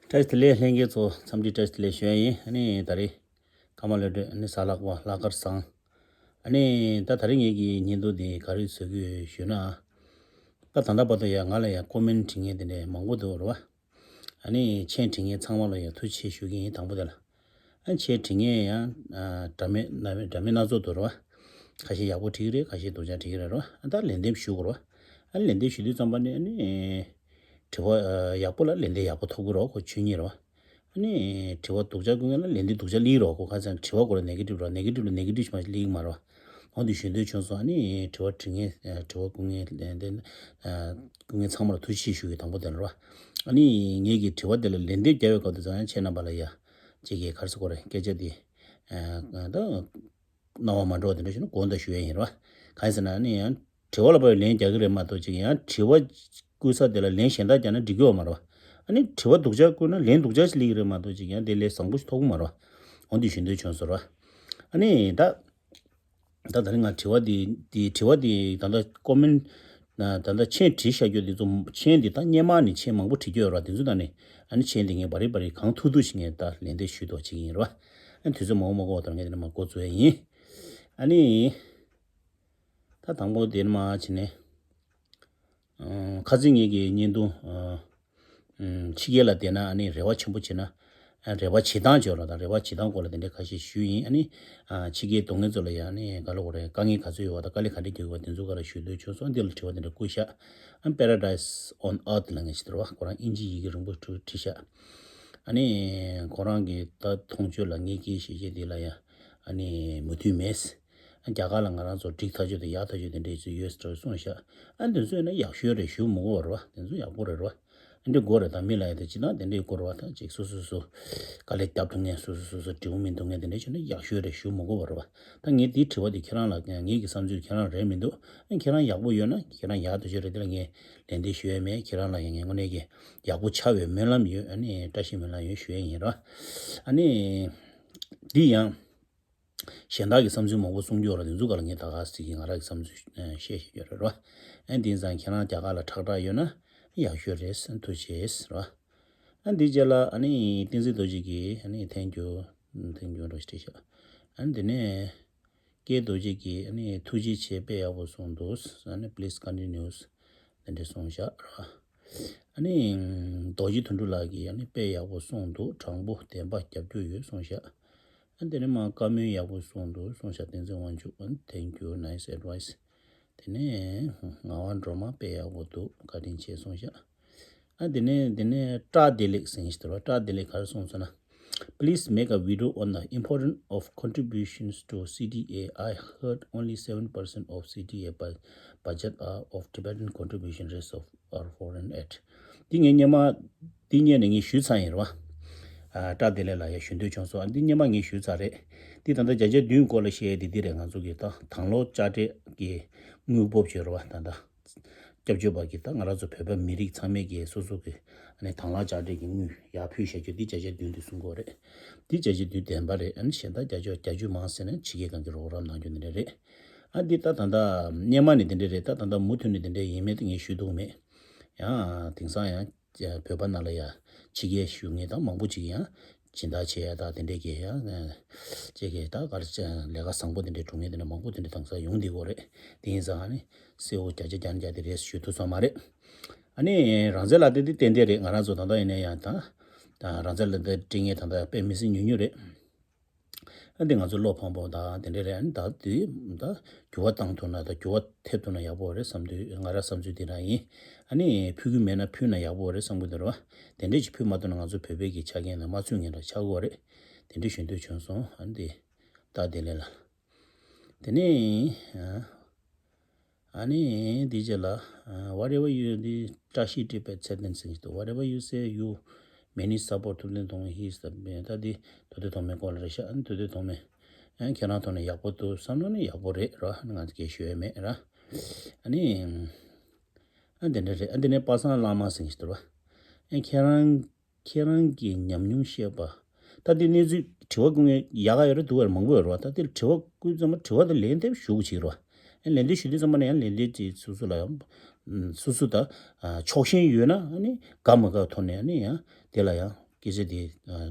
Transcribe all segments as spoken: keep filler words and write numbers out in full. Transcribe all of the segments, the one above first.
བཀྲ་ཤིས་བདེ་ལེགས། ལྷན་རྒྱས་ཚོ་འཚམས་འདྲི་བཀྲ་ཤིས་བདེ་ལེགས་ཞུ་ཡ་ཡིན། ཨ་ནི་ད་རེས་ཀརྨ་བློ་གྲོས། ཨ་ནི་གཟའ་ལྷག་པ་ལྷག་དཀར་བཟང་། ཨ་ནི་ད་ད་རེས་ངེད་ཀྱི་བརྙན་ཐུང་འདི་ག་རེ་བཟོ་གི་ཞུས་ན། ད་ད་ལྟ་བར་དུ་ཡ་ང་ལ་ཡ་ཀོ་མེན་བྲིས་མཁན་དེ་འདྲ་མང་པོ་འདུག་རེད་བ། ཨ་ནི་མཆན་བྲིས་མཁན་ཚང་མ་ལ་ཡ་ཐུགས་རྗེ་ཆེ་ཞུ་གི་ཡིན། དང་པོ་དེ་ལ། ཨ་མཆན་བྲིས་མཁན་ཡང་ཨ་འདྲ་མིན་སྣ་འདྲ་མིན་སྣ་ཚོགས་འདུག་རེད་བ། ཁ་ཤས་ཡག་པོ་བྲིས་ཀྱི་རེད། ཁ་ཤས་སྡུག་ཅག་བྲིས་ཀྱི་རེད་རེད་བ། ཨ་ད་ལན་འདེབས་ཞུ་དགོས་རེད་བ། ཨ་ལན་འདེབས་ཞུ་དུས་ཙམ་པ་ནས་ཨ་ནི་དྲི་བ་ཨ་ཡག་པོ་ལ་ལན་འདེབས་ཡག་པོ་ཐོབ་ཀྱི་རེད་བ། ཁོ་ཆོས་ཉིད་རེད་བ། ཨ་ནི་དྲི་བ་སྡུག་ཅག་བསྐུར་མཁན་ལ་ལན་འདེབས་སྡུག་ཅག་སླེབས་ཀྱི་རེད་བ། ཁོ་ཁ་སང་དྲི་བ་སྐོར་ལ་ནེ་གེ་ཊིབ་རེད་བ། ནེ་གེ་ཊིབ་ལ་ནེ་གེ་ཊིབ་ཞིག་མ་ཞིག་སླེབས་ཀྱི་མ་རེད་བ། འོ་འདི་ཞུ་འདོད་བྱུང་སོང་། ཨ་ནི་དྲི་བ་འདྲི་མཁན་ཨ་དྲི་བ་བསྐུར་མཁན་ལན་འདེབས་ཨ་བསྐུར་མཁན་ཚང་མ་ལ་ཐུགས་རྗེ་ཆེ་ཞུ་གི། དང་པོ་དེ་ལ་རེད་བ། ཨ་ནི་ངེད་ཀྱི་དྲི་བ་དེ་ལ་ལན་འདེབས་རྒྱག་པའི་སྐབས་དེ་ཙང་ཡང་ཁྱེད་རྣམ་པ་ལ་ཡ་ཅིག་གི་ག་རེ་ཟེར་དགོས་རེད། སྐད་ཆ་དེ་ཨ་ད་སྣང་བ་མ་འགྲོ་བ་དེ་འདྲ་ཞིག་ན་དགོངས་དག་ཞུ་ཡ་ཡིན་རེད་བ། གང་ཡིན་ཟེར་ན་ཨ་ནི་ཡང་དྲི་བ་ལ་ཕར་ལན་རྒྱག་གི་རེད་མ་གཏོགས་ཅིག་ཡང་དྲི་བ་བསྐུར་ས་དེ་ལ་ལན་གཞན་དག་རྒྱག་ན་འགྲིག་གི་ཡོད་མ་རེད་བ། ཨ་ནི་དྲི་བ་སྡུག་ཅག་བསྐུར་ན་ལན་སྡུག་ཅག་ཞིག་སླེབས་ཀྱི་རེད་མ་གཏོགས་ཅིག་ཡང་དེ་ལས་བཟང་པོ་ཞིག་ཐོབ་ཀྱི་མ་རེད་བ། འོ་འདི་ཞུ་འདོད་བྱུང་སོང་རེད་བ། ཨ་ནི་ད་ད་ད་རིང་ང་དྲི་བ་འདི་འདི་དྲི་བ་འདི་ད་ལྟ་ཀོ་མེན་ད་ལྟ་མཆན་བྲིས་བཞག་རྒྱུ་འདི་ཚོ། མཆན་འདི་ད་སྔོན་མ་ནས་མཆན་མང་པོ་བྲིས་རྒྱུ་ཡོད་རེད་བ། དེ་ཚོ་ད་ནི་ཨ་ནི་མཆན་འདི་ངས་བ་རི་བ་རི་གང་ཐུབ་ཐུབ་ཞིག་ངས་ད་ལན་འདེབས་ཞུ་ཐུབ་པ་བྱེད་ཀྱི་ཡིན་རེད་བ། ཨ་ནི་དུས་ཚོད་མང་པོ་མ་འགོར་བ་དང་ངས་དེ་ནས་མར་འགོ་འཛུགས་ཡ་ཡིན། ཨ་ནི་ད་དང་པོ་དེ་ནས་མར་བྱས་ནས། ཨ་ཁ་སང་ངེད་ཀྱི་བརྙན་ཐུང་ཨ་ཨ་ཕྱི་རྒྱལ་ལ་བསྡད་ན་ཨ་ནི་རེ་བ་ཆེན་པོ་བྱེད་ན། ཨ་རེ་བ་བྱེད་སྟངས་བྱེད་རོགས་དང་། རེ་བ་བྱེད་སྟངས་སྐོར་ལ་དེ་འདྲའི་ཁ་ཤས་ཞུས་ཡིན། ཨ་ནི་ཨ་ཕྱི་རྒྱལ་སྡོད་མཁན་ཚོ་ལ་ཡང་ཨ་ནི་ག་ལ་གོ་རེད། དཀའ་ངལ་ག་ཚོད་ཡོད་པ་དང་དཀའ་ལས་ག་འདྲ་འགྱུར་བ་དེ་ཚོ་སྒང་ལ་ཞུ་འདོད་བྱུང་སོང་། འདི་ལ་དྲི་བ་དེ་འདྲ་བསྐུར་ཤག་ཨ་Paradise on Earth ལབ་མཁན་ཞིག་འདུག་རེད་བ། ཁོ་རང་དབྱིན་ཇི་ཡི་གེ་རིང་པོ་བྲིས་བྲིས་ཤག་ཨ་ནི་ཁོ་རང་གི་ད་མཐོང་ཆོས་ལ་ངེད་ཀྱི་ཞེ་ཆེ་འདི་ལ་ཡང་ཨ་ནི་མོས་མཐུན་མེད། རྒྱ་གར་ལ་ང་རང་ཚོ་འགྲིག་ཐག་ཆོད་དང་ཡག་ཐག་ཆོད་དེ་འདྲས་ཚོ་ཡོད་ཟེར་གསུངས་ཤག་ཨ་དེ་ཚོ་ཡིན་ན་ཡག་ཤོས་རེད་ཞུ་མི་དགོས་པ་རེད་བ། དེ་ཚོ་ཡག་པོ་རེད་རེད་བ། ཨ་འདྲས་དགོས་རེད། ད་མི་ལ་ཡ་དེ་ཅི་ན་དེ་འདྲས་དགོས་རེད་བ། ད་ཅིག་སོ་སོ་སོ་དཀའ་ལས་རྒྱབ་ཐུབ་མཁན། སོ་སོ་སོ་སོ་འབྲས་བུ་སྨིན་ཐུབ་མཁན་དེ་འདྲས་བྱུང་ན་ཡག་ཤོས་རེད་ཞུ་མི་དགོས་པ་རེད་བ། ད་ངས་དེའི་དྲི་བ་དེ་ཁྱེད་རང་ལ་ངེད་ཀྱི་བསམ་ཚུལ་ཁྱེད་རང་རེད་མི་འདུག་ཨ་ཁྱེད་རང་ཡག་པོ་ཡོད་ན་ཁྱེད་རང་ཡག་ཐག་ཆོད་རེད། དེ་ལ་ངས་ལན་འདེབས་ཞུ་ཡ་མེད། ཁྱེད་རང་ལ་ཡང་ངས་དངོས་གནས་ཀྱི་ཡག་པོ་ཆགས་པའི་སྨོན་ལམ་ཡོད། ཨ་ནི་བཀྲ་ཤིས་སྨོན་ལམ་ཡོད་ཞུ་ཡ་ཡིན་རེད་བ། ཨ་ནི་འདི་ཡང་། གཞན་དག་གི་བསམ་ཚུལ་མང་པོ་གསུང་རྒྱུ་ཡོད་རེད། དེ་ཚོ་སྒང་ལ་ངས་ད་ག་ཟེར་གྱི་ང་རང་གི་བསམ་ཚུལ་ཨ་བཤད་བཤད་རྒྱུ་རེད་རོ། ཨ་དེང་སང་ཁྱེད་རང་རྒྱ་གར་ལ་ཁྲག་ཁྲག་ཡོད་ན་ཡག་ཤོས་རེད། ཐུགས་རྗེ་ཆེ་རོ། ཨ་འདི་རྗེས་ལ་ཨ་ནི་བསྟན་འཛིན་རྡོ་རྗེ་གིས་ཨ་ནི་thank you thank you འགྲོ་ཞེས་བྲིས་ཤག་ཨ་ནི་དེ་ནས་ཀེ་རྡོ་རྗེ་གིས་ཨ་ནི་ཐུགས་རྗེ་ཆེ། དཔེ་ཡག་པོ་གསུངས་འདུག་ཨ་ནི་please continue དེ་འདྲས་གསུངས་ཤག་རོ། ཨ་ནི་རྡོ་རྗེ་དོན་གྲུབ་ལགས་ཀྱིས་ཨ་ནི་དཔེ་ཡག་པོ་གསུངས་འདུག་དྲང་པོ་བདེན་པ་རྒྱབ་སྐྱོར་ཡོད་གསུངས་ཤག་ཨ་དེ་ནས་མར་བཀའ་མོལ་ཡག་པོ་གསུངས་འདུག་གསུངས་ཤག་བསྟན་འཛིན་དབང་ཕྱུག་ཨ་ནི་thank you nice advice དེ་ནས་ངག་དབང་སྒྲོལ་མ་དཔེ་ཡག་པོ་འདུག་བཀའ་དྲིན་ཆེ་གསུངས་ཤག་ཨ་དེ་ནས་དེ་ནས་བཀྲ་བདེ་ལེགས་ཟེར་མཁན་ཞིག་འདུག་ར། བཀྲ་བདེ་ལེགས་ག་རེ་གསུངས་སོང་ན། Please make a video on the importance of contributions to C T A. I heard only seven percent of C T A bu- budget are of Tibetan contribution, rest of are foreign aid. འདི་ངས་སྔོན་མ་འདི་སྔོན་ནས་ངས་ཞུས་ཚར་ཡིན་རེད་བ། ཨ་བཀྲ་བདེ་ལེགས་ལགས་ཡ་ཞུ་འདོད་བྱུང་སོང་། ཨ་འདི་སྔོན་མ་ངས་ཞུས་ཚར་རེད། འདི་ད་ལྟ་བརྒྱ་ཆ་བདུན་སྐོར་ལ་བཤད་ཡ་འདི་འདི་རེད། ང་ཚོ་གི་ད་དང་ལོ་དཔྱ་ཁྲལ་གྱི་དངུལ་སྤོབས་བྱས་རེད་བ། ད་ལྟ་སྐྱབས་བཅོལ་བ་གི་ད་ང་རང་ཚོ་བོད་པ་མི་རིགས་ཚང་མས་ཀྱི་སོ་སོ་གི་ཨ་ནི་དང་བླངས་དཔྱ་ཁྲལ་གྱི་དངུལ་ཡར་ཕུལ་བཞག་རྒྱུ་འདི་བརྒྱ་ཆ་བདུན་འདི་གསུང་གི་ཡོད་རེད། འདི་བརྒྱ་ཆ་བདུན་བདེན་པ་རེད། ཨ་ནི་གཞན་དག་བརྒྱ་ཆ་བརྒྱད་ཅུ་མང་ཟེར་ན་ཕྱི་རྒྱལ་གང་གི་རོགས་རམ་གནང་རྒྱུ་འདི་འདྲ་རེད། ཨ་འདི་ད་ད་ལྟ་སྔོན་མ་ནས་འདི་འདྲ་རེད། ད་ད་ལྟ་མུ་མཐུད་ནས་འདི་འདྲ་ཡིན་མིན་དེ་ངས་ཞུ་ཐུབ་མེད། ཡང་དེང་སང་ཡང་བོད་པ་ནང་ལ་ཡང་ཕྱི་རྒྱལ་བཞུགས་མཁན་དང་མང་པོ་ཅིག་ཡང་སྦྱིན་བདག་བྱེད་ཡ་ད་དེ་འདྲས་ཀྱི་ཡང་ཅིག་གི་ད་ག་རེ་ཟེར། ལས་ཀ་བཟང་པོ་དེ་འདྲས་སྒྲུབ་མཁན་དེ་འདྲ་མང་པོ་དེ་འདྲས་དེང་སང་ཡོང་བསྡད་ཡོད་རེད། དེ་ཡིན་ཙང་ཨ་ནི་གསལ་བོ་བརྒྱ་ཆ་བརྒྱ་ནས་བརྒྱ་དེ་རེད་ཞུ་ཐུབ་ས་མ་རེད། ཨ་ནི་རང་བཙན་ལག་དེབ་དེ་ཏན་ཏན་རེད། ང་རང་ཚོ་ད་ལྟ་ཡིན་ན་ཡང་ད་ད་རང་བཙན་ལག་དེབ་སྤྲད་མཁན་ད་ལྟ་དཔེ་མི་སྲིད་ཉུང་ཉུང་རེད། ཨ་འདི་ང་ཚོ་བློ་ཕམ་པོ་དང་དེ་འདྲ་རེད། ཨ་ནི་ད་དེ་ད་འགྱུར་བ་བཏང་ཐུབ་ན་ད་འགྱུར་བ་ཐེབས་ཐུབ་ན་ཡག་པོ་རེད་བསམ་དུས། ང་རང་བསམ་ཚུལ་དེ་འདྲ་ཡིན། ཨ་ནི་ཕུལ་གི་མེད་ན་ཕུལ་ན་ཡག་པོ་རེད་བསམ་གི་འདུག་ར་བ། དེ་འདྲ་ཞིག་ཕུལ་མ་ཐུབ་ན་ང་ཚོ་བོད་པའི་གི་ཆ་རྐྱེན་ལ་མ་ཚུད་མཁན་འདྲ་ཆགས་ཀྱི་ཡོད་རེད། དེ་འདྲ་ཞུ་འདོད་བྱུང་སོང་། ཨ་ནི་དེ་ད་དེ་ལས་ལ། དེ་ནས་ཨ་ཨ་ནི་འདི་རྗེས་ལ་ཨ་whatever you འདི་བཀྲ་ཤིས་བཀྲིས་པའི་ཚེ་བརྟན་ཟེར་གྱི་འདུག Whatever you say, you many support ཐུབ་བསྟན་ཐོགས་མེད། He is the ད་འདི་ཐུབ་བསྟན་ཐོགས་མེད་སྐོར་ལ་རེད་ཤག་ཨ་ནི་ཐུབ་བསྟན་ཐོགས་མེད་ཨ་ཁྱེད་རང་ཐོག་ནས་ཡག་པོ་འདུག་བསམ་ན་ནི་ཡག་པོ་རེད་ར། ཨ་ནི་ང་ཚོ་སྐད་ཤོད་ཡ་མེད་ར། ཨ་ནི་ཨ་འདི་འདྲ་རེད། ཨ་འདི་ནས་པ་སངས་བླ་མ་ཟེར་གྱི་འདུག་ར། ཨ་ཁྱེད་རང་ཁྱེད་རང་གི་ཉམས་མྱོང་བཤད་པ། ད་འདི་གནས་ཚུལ་དྲི་བ་བསྐུར་མཁན་ཡག་ག་ཡོད་རེད། སྡུག་ག་མང་པོ་ཡོད་རེད་བ། ད་འདིར་དྲི་བ་བསྐུར་ཙམ་པ་དྲི་བ་དེ་ལན་འདེབས་ཞུ་དགོས་བྱེད་ཀྱི་རེད་བ། ཨ་ལན་འདེབས་ཞུ་དུས་ཙམ་པ་ནས་ཡང་ལན་འདེབས་ཀྱི་སོ་སོ་ལ་ཡང་སོ་སོ་ད་ཕྱོགས་ཞེན་ཡོད་ན་ཨ་ནི་དགའ་མ་དགའ་ཐོག་ནས་ཨ་ནི་ཡང་དེ་ལ་ཡང་ སྐད་ཆ་དེ་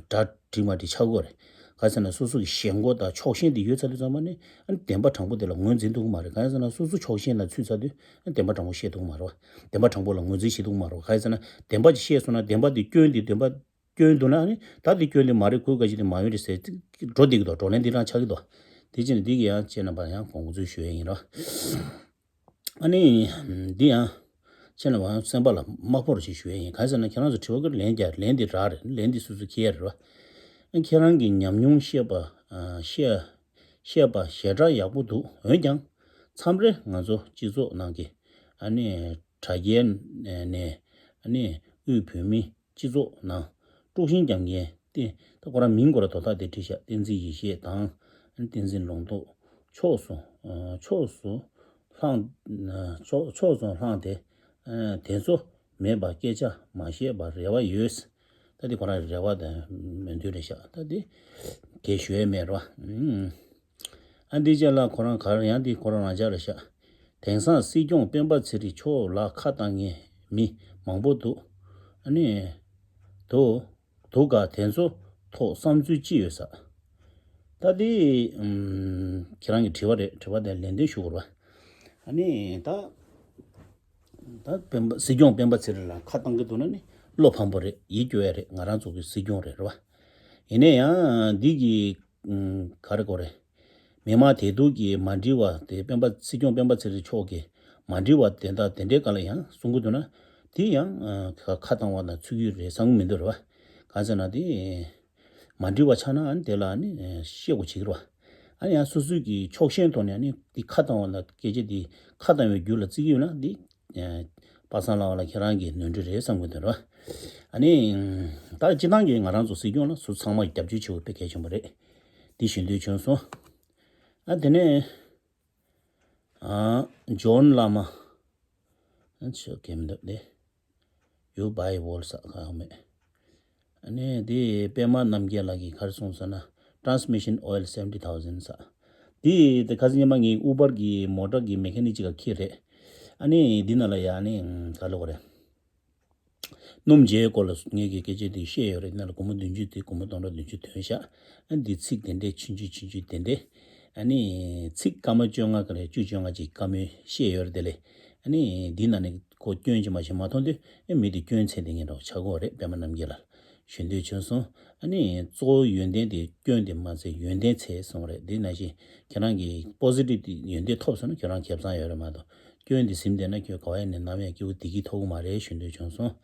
སྒྲ་འགྲིག་མ་འགྲིག་ཆགས་ཀྱི་ཡོད་རེད། གང་ཟེར་ན་སོ་སོ་གི་ཞེན་ཁོག་དང་ཕྱོགས་ཞེན་དེ་ཡོད་ཚར་དུས་ཙམ་པ་ནི་ཨ་ནི་བདེན་པ་དྲང་པོ་དེ་ལ་ངོས་འཛིན་ཐུབ་ཀྱི་མ་རེད། གང་ཟེར་ན་སོ་སོ་ཕྱོགས་ཞེན་ལ་ཚུད་ཚར་དུས་ཨ་ནི་བདེན་པ་དྲང་པོ་ཤེས་ཐུབ་ཀྱི་མ་རེད་བ། བདེན་པ་དྲང་པོ་ལ་ངོས་འཛིན་བྱེད་ཐུབ་ཀྱི་མ་རེད་བ། གང་ཟེར་ན་བདེན་པ་ཅིག་ཤེས་སོང་ན་བདེན་པ་དེ་སྐྱོན་དེ་བདེན་པ་སྐྱོན་འདུག་ན་ཨ་ནི་ད་དེ་སྐྱོན་དེ་མ་རེད། ཁོའི་ག་ཅིག་དེ་མ་ཡོང་རེད་ཟེར་འགྲོ་བསྡད་ཀྱི་འདུག་བགྲོ་གླེང་འདི་རང་ཆགས་ཀྱི་འདུག་དེ་ཕྱིར་འདི་གི་ཡང་ཁྱེད་རྣམ་པར་ཡང་དགོངས་ཚུལ་ཞུ་ཡས་ཡིན་རོགས། ཨ་ནི། འདི་ཡང་། ཁྱེད་རྣམ་པ་སེམས་པ་ལ་མ་ཕོག་རོགས་ཞེས་ཞུ་ཡས་ཡིན། གང་ཟེར་ན་ཁྱེད་རང་ཚོ་དྲི་བ་ཀུན་ལན་རྒྱག་ལན་འདི་རག་རེད། ལན་འདི་སོ་སོ་འཁྱེར་རེད་བ། ཨ་ཁྱེད་རང་གི་ཉམས་མྱོང་བཤད་པ། ཨ་བཤད། བཤད་པ་ཞེ་དྲག་ཡག་པོ་འདུག་འོན་ཀྱང་། མཚམས་རེ་ང་ཚོ་སྤྱི་ཚོགས་ནང་གི། ཨ་ནི། དྲ་རྒྱའི་ནས། ཨ་ནི། དབུས་བོད་མི། སྤྱི་ཚོགས་ནང་དཀྲུག་ཤིང་རྒྱག་མཁན་དེ། ད་ཁོ་རང་མིང་ཁོ་རང་དོ་བདག་དེ་བྲིས་ཤག་བསྟན་འཛིན་ཡེ་ཤེས་དང་། བསྟན་འཛིན་ལུང་རྟོགས། ཕྱོགས་སུ། ཕྱོགས་སུ་ལྷང་། ཕྱོགས་ཕྱོགས་སུ་ལྷང་སྟེ། དེ་ཚོ་མེད་པ་སྐད་ཆ་མ་བཤད་པར་རེ་བ་ཡོད། ད་དེ་ཁོ་རང་རེ་བ་དང་མོས་འདུན་རེད་ཤག་ད་དེ་གས་ཞུ་ཡས་མེད་རོ། ཨ་འདི་ཅག་ལ་ཁོ་རང་གར་ཡང་འདི་ཁོ་རང་རང་ཅག་རེད་ཤག་དེང་སང་སྲིད་སྐྱོང་སྤེན་པ་ཚེ་རིང་མཆོག་ལ་ཁ་བཏང་མཁན་མི་མང་པོ་འདུག་ཨ་ནི། འདུག་འདུག་ག་དེ་ཚོ་ཐོག་བསམ་ཚུལ་ཅི་ཡོད་ས། ད་དེ་ཁྱེད་རང་གི་དྲི་བ་རེད། དྲི་བ་དེ་ལན་འདེབས་ཞུ་དགོས་རེད་བ། ཨ་ནི་ད། ད་སྤེན་པ་སྲིད་སྐྱོང་སྤེན་པ་ཚེ་རིང་ལ་ཁ་བཏང་གི་འདུག་ན་ནི་བློ་ཕམ་པོ་རེད། ཡིད་སྐྱོ་ཡ་རེད། ང་རང་ཚོ་གི་སྲིད་སྐྱོང་རེད་རེད་བ། ཡིན་ན་ཡང་འདི་གི་ག་རེ་གོ་རེད། མི་མང་དེ་དུ་གི་མ་འགྲིག་པ་དེ་སྤེན་པ་སྲིད་སྐྱོང་སྤེན་པ་ཚེ་རིང་མཆོག་གི་མ་འགྲིག་པ་དེ་དག་དེ་འདྲའི་སྒང་ལ་ཡང་གསུང་གི་འདུག་ན་དེ་ཡང་ཁ་བཏང་བ་དང་ཚུད་ཀྱི་རེད་བསམ་གི་མི་འདུག་རེད་བ། གང་ཟེར་ན་དེ། མ་འགྲིག་པ་ཆགས་ན་ཨ་ནི་དེ་ལ་ཨ་ནི་ཤེས་དགོས་བྱེད་ཀྱི་རེད་བ། ཨ་ནི་ཡང་སོ་སོའི་གི་ཕྱོགས་ཞེན་ཐོག་ནས་ཨ་ནི་དེ་ཁ་བཏང་བ་ལ་སྐད་ཆ་དེ་ཁ་བཏང་བའི་རྒྱུ་ལ་བརྩི་གི་ཡོད་ན་དེ། པ་སངས་ལགས་ལ་ཁྱེད་རང་གི་ནོར་འཁྲུལ་རེད་བསམ་གི་འདུག་རེད་བ། ཨ་ནི། ད་སྤྱི་བཏང་གི་ང་རང་ཚོ་སྲིད་སྐྱོང་ལ་སུ་ཚང་མ་རྒྱབ་སྐྱོར་བྱེད་དགོས་དཔེ་གལ་ཆེན་པོ་རེད། དེ་ཞུ་འདོད་བྱུང་སོང་། ཨ་དེ་ནས། ཨ། ཇོན་བླ་མ། ཨ་ཆོ་གེམ་འདབ་ལེ། You buy world ས་གང་མེད། ཨ་ནི་དེ་པད་མ་རྣམ་རྒྱལ་ལགས་ཀྱིས་ག་རེ་གསུངས་ཟེར་ན། Transmission oil seventy thousand ས། དེ་དེ་ཁ་སང་ཉི་མ་ངའི་ཨུ་བར་གྱི་མོ་ཊ་གི་མེ་ཁ་ནིག་ཅིག་ག་འཁྱེར་རེད། ཨ་ནི་འདི་ན་ལ་ཡ་ཨ་ནི་ག་ལ་གོ་རེད། སྣུམ་བརྗེའི་སྐོར་ལ་ངས་ཀྱི་སྐད་ཆ་དེ་བཤད་ཡོད་རེད། ན་ལ་སྒོར་མོ་བདུན་ཅུ་དེ་སྒོར་མོ་སྟོང་ཕྲག་བདུན་ཅུ་ཐོན་ཤག་ཨ་འདི་ཚིག་དེ་འདྲས་ཆུང་ཆུང་ཆུང་ཆུང་དེ་འདྲས། ཨ་ནི་ཚིག་སྐར་མ་བཅོ་ལྔ་ག་རེ་བཅུ་བཅོ་ལྔ་ཅིག་བཀའ་མོལ་བཤད་ཡོད་རེད་དེ་ལས། ཨ་ནི་འདི་ན་ནི་ཁོ་སྐྱོན་ཅིག་མ་ཞིག་མ་མཐོང་དུས་ཨེ་མི་དེ་སྐྱོན་ཚད་དེ་ངན་འགྲོ་ཆགས་ཀྱི་ཡོད་རེད། པད་མ་རྣམ་རྒྱལ་ལགས་ཞུ་འདོད་བྱུང་སོང་། ཨ་ནི་གཙོ་བོ་ཡོན་ཏན་དེ་སྐྱོན་དེ་མ་ཚད་ཡོན་ཏན་ཚད་སོང་རེད། འདི་ནང་བཞིན་ཁྱེད་རང་གིས་པོ་སི་ཊིབ་དེ་ཡོན་ཏན་ཐོབ་སོང་ན་ཁྱེད་རང་ཁེ་བཟང་ཡོད་རེད་མ་གཏོགས་སྐྱོན་དེ་ཟིན་བསྡད་ན་ཁྱོད་ག་བ་ཡིན་ནའི་ནམ་ཡང་སྐྱིད་པོ་བདེ་སྐྱིད་ཐོབ་ཀྱི་མ་རེད་ཞུ་འདོད་བྱུང་སོང་།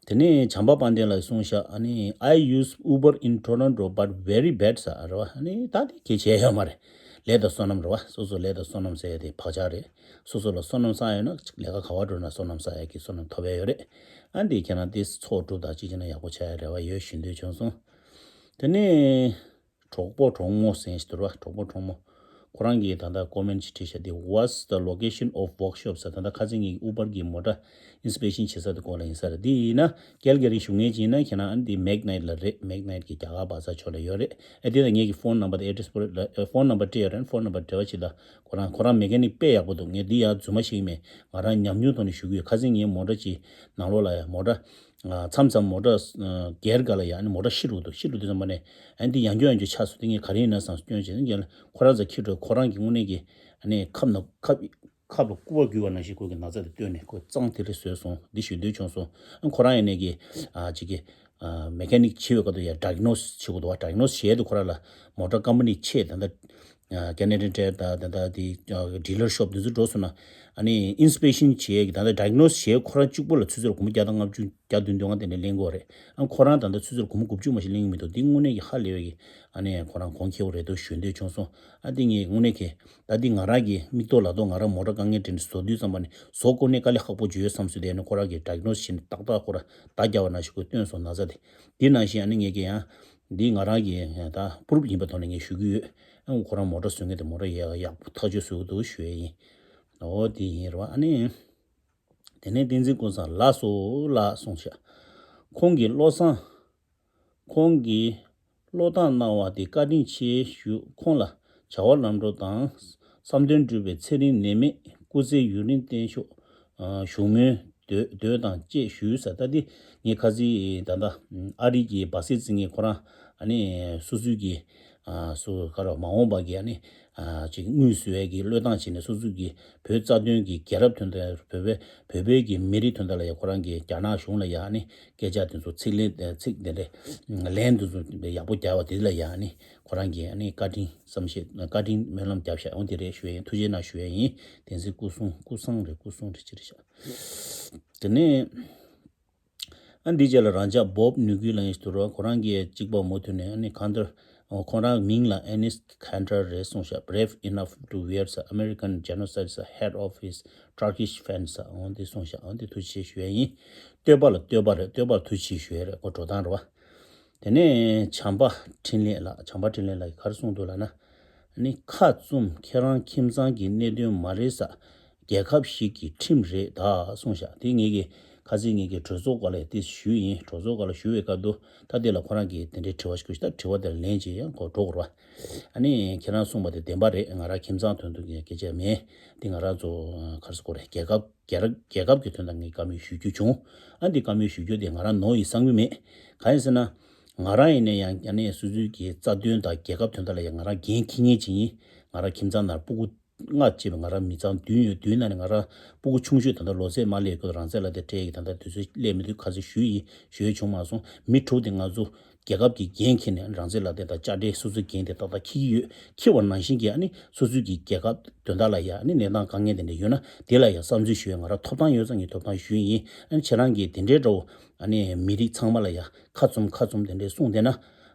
དེ་ནས་བྱམས་པ་དཔལ་ལྡན་ལགས་གསུངས་ཤག་ཨ་ནི། I use Uber in Toronto but very bad ས་རེད་བ། ཨ་ནི་ད་དེ་གལ་ཆེ་ཡོད་མ་རེད། ལས་དང་བསོད་ནམས་རེད་བ། སོ་སོ་ལས་དང་བསོད་ནམས་ཟེར་ཡ་དེ་བག་ཆགས་རེད། སོ་སོ་ལ་བསོད་ནམས་བསགས་ཡོད་ན་ལས་ཀ་ག་བ་འགྲོ་ན་བསོད་ནམས་བསགས་ཡ་གི་བསོད་ནམས་ཐོབ་ཡ་ཡོད་རེད། ཨ་འདི་ཁྱེད་རང་དེ་ཚོགས་སྒྲུབ་དང་གཅིག་བྱས་ན་ཡག་པོ་ཆགས་ཡ་རེ་བ་ཡོད་ཞུ་འདོད་བྱུང་སོང་། དེ་ནས། གྲོགས་པོ་གྲོགས་མོ་ཟེར་ཞིག་འདུག་ར། གྲོགས་པོ་གྲོགས་མོ། ཁོ་རང་གིས་ད་ལྟ་ཀོ་མེན་ཊི་ཅིག་བྲིས་ཤག་དེ། What's the location of workshop ས། ད་ལྟ་ཁ་སང་ངའི་ཨུ་བར་གྱི་མོ་ཊ་ཨིན་སི་པེག་ཤན་བྱེད་ས་དེ་སྐོར་ལ་ཡིན་ས་རེད། དེ་ཡིན་ན་ཀལ་ག་རི་བཞུགས་མཁན་ཅིག་ཡིན་ན་ཁྱེད་རང་ཨ་ནི་དེ་མེག་ནའིཊ་ལ་རེད། མེག་ནའིཊ་གི་རྒྱ་གར་བ་ས་ཕྱོགས་ལ་ཡོད་རེད། ཨ་དེ་ལ་ངེད་ཀྱི་ཕོན་ནམ་བར་དང་ཨེ་ཌི་རེ་སི་པོ་རེ་ལ་ཕོན་ནམ་བར་སྤྲད་ཡོད་རེད། ཕོན་ནམ་བར་འབྲེལ་བ་བྱེད་ད། ཁོ་རང་ཁོ་རང་མེ་ཀ་ནིག་དཔེ་ཡག་པོ་འདུག་ངས་འདི་ཡང་རྫུན་མ་བཤད་ཀྱི་མེད། ང་རང་ཉམས་མྱོང་ཐོག་ནས་ཞུ་གི་ཡོད། ཁ་སང་ངའི་མོ་ཊ་ཅིག་ནང་ལོགས་ལ་ཡ་མོ་ཊ། མཚམས་མཚམས་མོ་ཊ་སྒེར་འགའ་ལ་ཡ་ཨ་ནི་མོ་ཊ་ཤི་རུ་འདུག་ཤི་རུ་འདུག་ཙམ་པ་ནས་ཨ་ནི་འདི་ཡང་སྐྱོན་ཡང་སྐྱོན་ཆགས་སོང་། འདི་ངས་ག་རེ་ཡིན་ན་བསམ་སྐྱོན་བྱས་ནས་ངས་ཁོ་རང་ཚ་ཁྱི་འགྲོ། ཁོ་རང་གི་དངོས་གནས་ཀྱི་ཨ་ནི་ཁབ་ན་ཁབ་ཁབ་ལ་སྐུ་བ་བརྒྱུས་པ་ནང་བཞིན་ཁོ་གི་ན་ཚ་དེ་བཏོན་ནས་ཁོ་གཙང་དེ་རེ་བཟོས་སོང་། འདི་ཞུ་འདོད་བྱུང་སོང་། ཨ་ཁོ་རང་ཡིན་ནས་ཀྱི་ཨ་ཅིག་གི་མེ་ཀ་ནིག་བྱེད་པའི་སྐབས་དུ་ཡ་ཌའི་ག་ནོ་སི་བྱེད་དགོས་འདུག་བ། ཌའི་ག་ནོ་སི་བྱེད་དུས་ཁོ་རང་ལ་མོ་ཊ་ཀམ་པ་ནི་ཆེ་ད་ལྟ། ཀེ་ན་ཌི་ཡན་ཊ་ཡར་དང་ད་ལྟ་དེ་ཌི་ལར་ཤོབ་དེ་ཚོ་འགྲོ་སོང་ན། ཨ་ནི་ཨིན་སི་པེག་ཤན་བྱེད་ཡས་ཀྱི་ད་ལྟ་ཌའི་ག་ནོ་སི་བྱེད་ཁོ་རང་གཅིག་པོ་ལ་ཆུ་ཚོད་ལ་སྒོར་མོ་བརྒྱ་དང་ལྔ་བཅུ་བརྒྱ་བདུན་བདུན་ལྔ་དེ་འདྲ་ལེན་དགོས་རེད། ཨ་ཁོ་རང་ད་ལྟ་ཆུ་ཚོད་ལ་སྒོར་མོ་དགུ་བཅུ་མ་ཞིག་ལེན་གྱི་མི་འདུག་འདི་དངོས་གནས་ཀྱི་ཧ་ལས་པའི་གི་ཨ་ནི་ཁོ་རང་གོང་ཁེ་པོ་རེད་འདུག་ཞུ་འདོད་བྱུང་སོང་། ཨ་འདི་ངས་དངོས་གནས་ཀྱི་ད་འདི་ང་རང་གི་མིག་ཏོ་ལག་ཏོ་ང་རང་མོ་ཊ་དཀའ་ངལ་འཕྲད་ནས་བཟོ་དུས་ཙམ་པ་ནས་བཟོ་དགོས་ནས་དཀའ་ལས་ཁག་པོ་བརྗོད་ཡོད་བསམ་ཚུལ་དེ་ཨ་ནི་ཁོ་རང་གི་ཌའི་ག་ནོ་སི་བྱས་ནས་ཏག་ཏག་ཁོ་རང་བརྡ་རྒྱབ་པ་ནང་བཞིན་ཁོས་སྟོན་སོང་ན་ཚ་དེ། འདི་ནང་བཞིན་ཨ་ནི་ངས་ཀྱི་ཡང་། འདི་ང་རང་གི་ད་པུ་རུབ་ཡིན་པའི་ཐོག་ནས་ངས་ཞུ་གི་ཡོད། ཨ་ཁོ་རང་མོ་ཊ་བཟོ་མཁན་དེ་མོ་ཊ་ཡག་ཡག་པོ་ཐག་གཅོད་བཟོ་གི་འདུག་ཞུ་ཡས་ཡིན། འོ་དེ་ཡིན་རེད་བ། ཨ་ནི། དེ་ནས་བསྟན་འཛིན་ཀུན་བཟང་ལགས་སོ་ལགས་གསུངས་ཤག་ཁོང་གིས་བློ་བཟང་། ཁོང་གིས་བློ་བཏང་གནང་བ་དེ་བཀའ་དྲིན་ཆེ་ཞུ། ཁོང་ལ་བྱ་བ་ལམ་འགྲོ་དང་། བསམ་དོན་འགྲུབ་པའི་ཚེ་རིང་ནད་མེད་སྐུ་ཚེ་ཡུན་རིང་བརྟན་ཤོག་ཨ་བཞུགས་མོལ་ འདོད་འདོད་དང་བཅས་ཞུས་ཟེར། ད་འདི་ངས་ཁ་སང་ད་ལྟ་ཨ་རི་གི་སྦ་སི་རྩི་ངས་ཁོ་རང་ཨ་ནི་སོ་སོའི་གི་ཨ་སུ་ག་རེ་མ་འོངས་པ་གི་ཨ་ནི་ཨ་ཅིག་དངུལ་བཟོ་ཡས་ཀྱི་བློས་བཏང་བྱས་ནས་སོ་སོའི་གི་བོད་རྩ་དོན་གྱི་རྒྱལ་རབས་དོན་དག་བོད་པའི་བོད་པའི་གི་མི་རིགས་དོན་དག་ལ་ཡ་ཁོ་རང་གི་རྒྱ་ནག་གཞུང་ལ་ཡ་ཨ་ནི་སྐད་ཆ་དེ་ཚོ་ཚིག་ལན་ཚིག་དེ་འདྲ་ལན་དེ་ཚོ་ཡག་པོ་རྒྱག་པ་དེ་ལ་ཡ་ཨ་ནི་ཁོ་རང་གི་ཨ་ནི་བཀའ་དྲིན་བསམ་ཤེས་བཀའ་དྲིན་སྨོན་ལམ་རྒྱབ་ཤག་འོ་དེ་རེད་ཞུ་ཡ་ཡིན། ཐུགས་རྗེ་གནང་ཞུ་ཡ་ཡིན། བསྟན་འཛིན་སྐུ་གསུང་སྐུ་གསུང་རེད། སྐུ་གསུང་རེད་ཅི་རེད་ཤག་དེ་ནས་ཨ་འདི་རྗེས་ལ་རང་ཅག་བོབ་ནུས་རྒྱུད་ལ་ཡིན་ཞིག་འདུག་རོགས། ཁོ་རང་གིས་གཅིག་པ་མུ་མཐུད་ནས་ཨ་ནི་གང་ལྟར་ཁོ་རང་མིང་ལ་ཨེ་ནིས་ཁན་ཏྲ་རེད་གསུངས་ཤག brave enough to wear the American genocide the hat of his Turkish friends འོ་འདི་གསུངས་ཤག་འོ་འདི་ཐུགས་རྗེ་ཆེ་ཞུ་ཡ་ཡིན། བསྟོད་པ་ལ་བསྟོད་པ་རེད། བསྟོད་པ་ལ་ཐུགས་རྗེ་ཆེ་ཞུ་ཡ་རེད། ཁོ་འགྲོ་སྟངས་རེད་བ། དེ་ནས་བྱམས་པ་འཕྲིན་ལས་ལགས། བྱམས་པ་འཕྲིན་ལས་ལགས་ཀྱིས་ག་རེ་གསུངས་འདུག་ལབ་ན། ཨ་ནི་ཁ་བཙུམ། ཁྱེད་རང་ཁྱིམ་ཚང་གི་གནད་དོན་མ་རེད་ས། རྒྱལ་ཁབ་ཞིག་གི་ཁྲིམས་རེད་ད་གསུངས་ཤག་དེ་ངེད་ཀྱི་ཁ་སང་ངེད་ཀྱི་གྲོས་ཚོགས་སྐོར་ལ་དེ་ཞུས་ཡིན། གྲོས་ཚོགས་སྐོར་ལ་ཞུ་བའི་སྐབས་དུ་ད་དེ་ལ་ཁོ་རང་གིས་དེ་འདྲའི་དྲི་བ་ཞིག་ཞུས་ཤག་དྲི་བ་དེ་ལ་ལན་ཅིག་ཡང་ཁོ་འགྲོ་དགོས་རེད་བ། ཨ་ནི་ཁྱེད་རང་གསུངས་པ་དེ་བདེན་པ་རེད། ང་རང་ཁྱིམ་ཚང་དོན་དུ་སྐད་ཆ་མེད། དེ་ང་རང་ཚོ་ག་རེ་ཟེར་དགོས་རེད། རྒྱལ་ཁབ་རྒྱལ་རྒྱལ་ཁབ་ཀྱི་དོན་དག་ངས་བཀའ་མོལ་ཞུ་རྒྱུ་བྱུང་། ཨ་འདི་བཀའ་མོལ་ཞུ་རྒྱུ་དེ་ང་རང་ནོར་ཡིན་བསམ་གྱི་མེད། གང་ཡིན་ཟེར་ན། ང་རང་ཡིན་ན་ཡང་ཨ་ནི་སོ་སོའི་གི་རྩ་དོན་དང་རྒྱལ་ཁབ་དོན་དག་ལ་ཡང་ང་རང་འགན་འཁྱེར་མཁན་ཅིག་ཡིན། ང་རང་ཁྱིམ་ཚང་ནང་སྤུ་གུ་ལྔ་བཅས་པའི་ང་རང་མི་ཚང་བདུན་ཡོད། བདུན་ནང་ནས་ང་རང་སྤུ་གུ་ཆུང་ཤོས་ད་ལྟ་ལོ་ཚད་མ་སླེབས་ཀྱི་རང་བཙན་ལག་དེབ་སྤྲད་ཡི་ད་ལྟ་དུས་ཚོད་སླེབས་མི་འདུག་ཁ་སང་ཞུས་ཡིན། ཞུ་ཡས་བྱུང་མ་སོང་། མི་དྲུག་དེ་ང་ཚོ་རྒྱལ་ཁབ་ཀྱི་འགན་འཁྱེར་ནས་རང་བཙན་ལག་དེབ་དང་དཔྱ་ཁྲལ་སོ་སོའི་འགན་དེ་ཏག་ཏག་འཁྱེར་གྱི་ཡོད། འཁྱེར་བ་ནང་བཞིན་གྱི་ཨ་ནི་སོ་སོའི་གི་རྒྱལ་ཁབ་དོན་དག་ལ་ཡ་ཨ་ནི་གནས་སྟངས་དཀའ་ངལ་དེ་འདྲ་ཡོད་ན་དེ་ལ་ཡ་བསམ་ཚུལ་ཞུ་ཡ་ང་རང་ཐོབ་ཐང་ཡོད་ཙང་ངས་ཐོབ་ཐང་ཞུས་ཡིན། ཨ་ནི་ཁྱེད་རང་གིས་དེ་འདྲའི་འདྲ་བོ་ཨ་ནི་མི་རིགས་ཚང་མ་ལ་ཡ་ཁ་བཙུམ་ཁ་བཙུམ་དེ་འདྲའི་གསུངས་བསྡད་ན།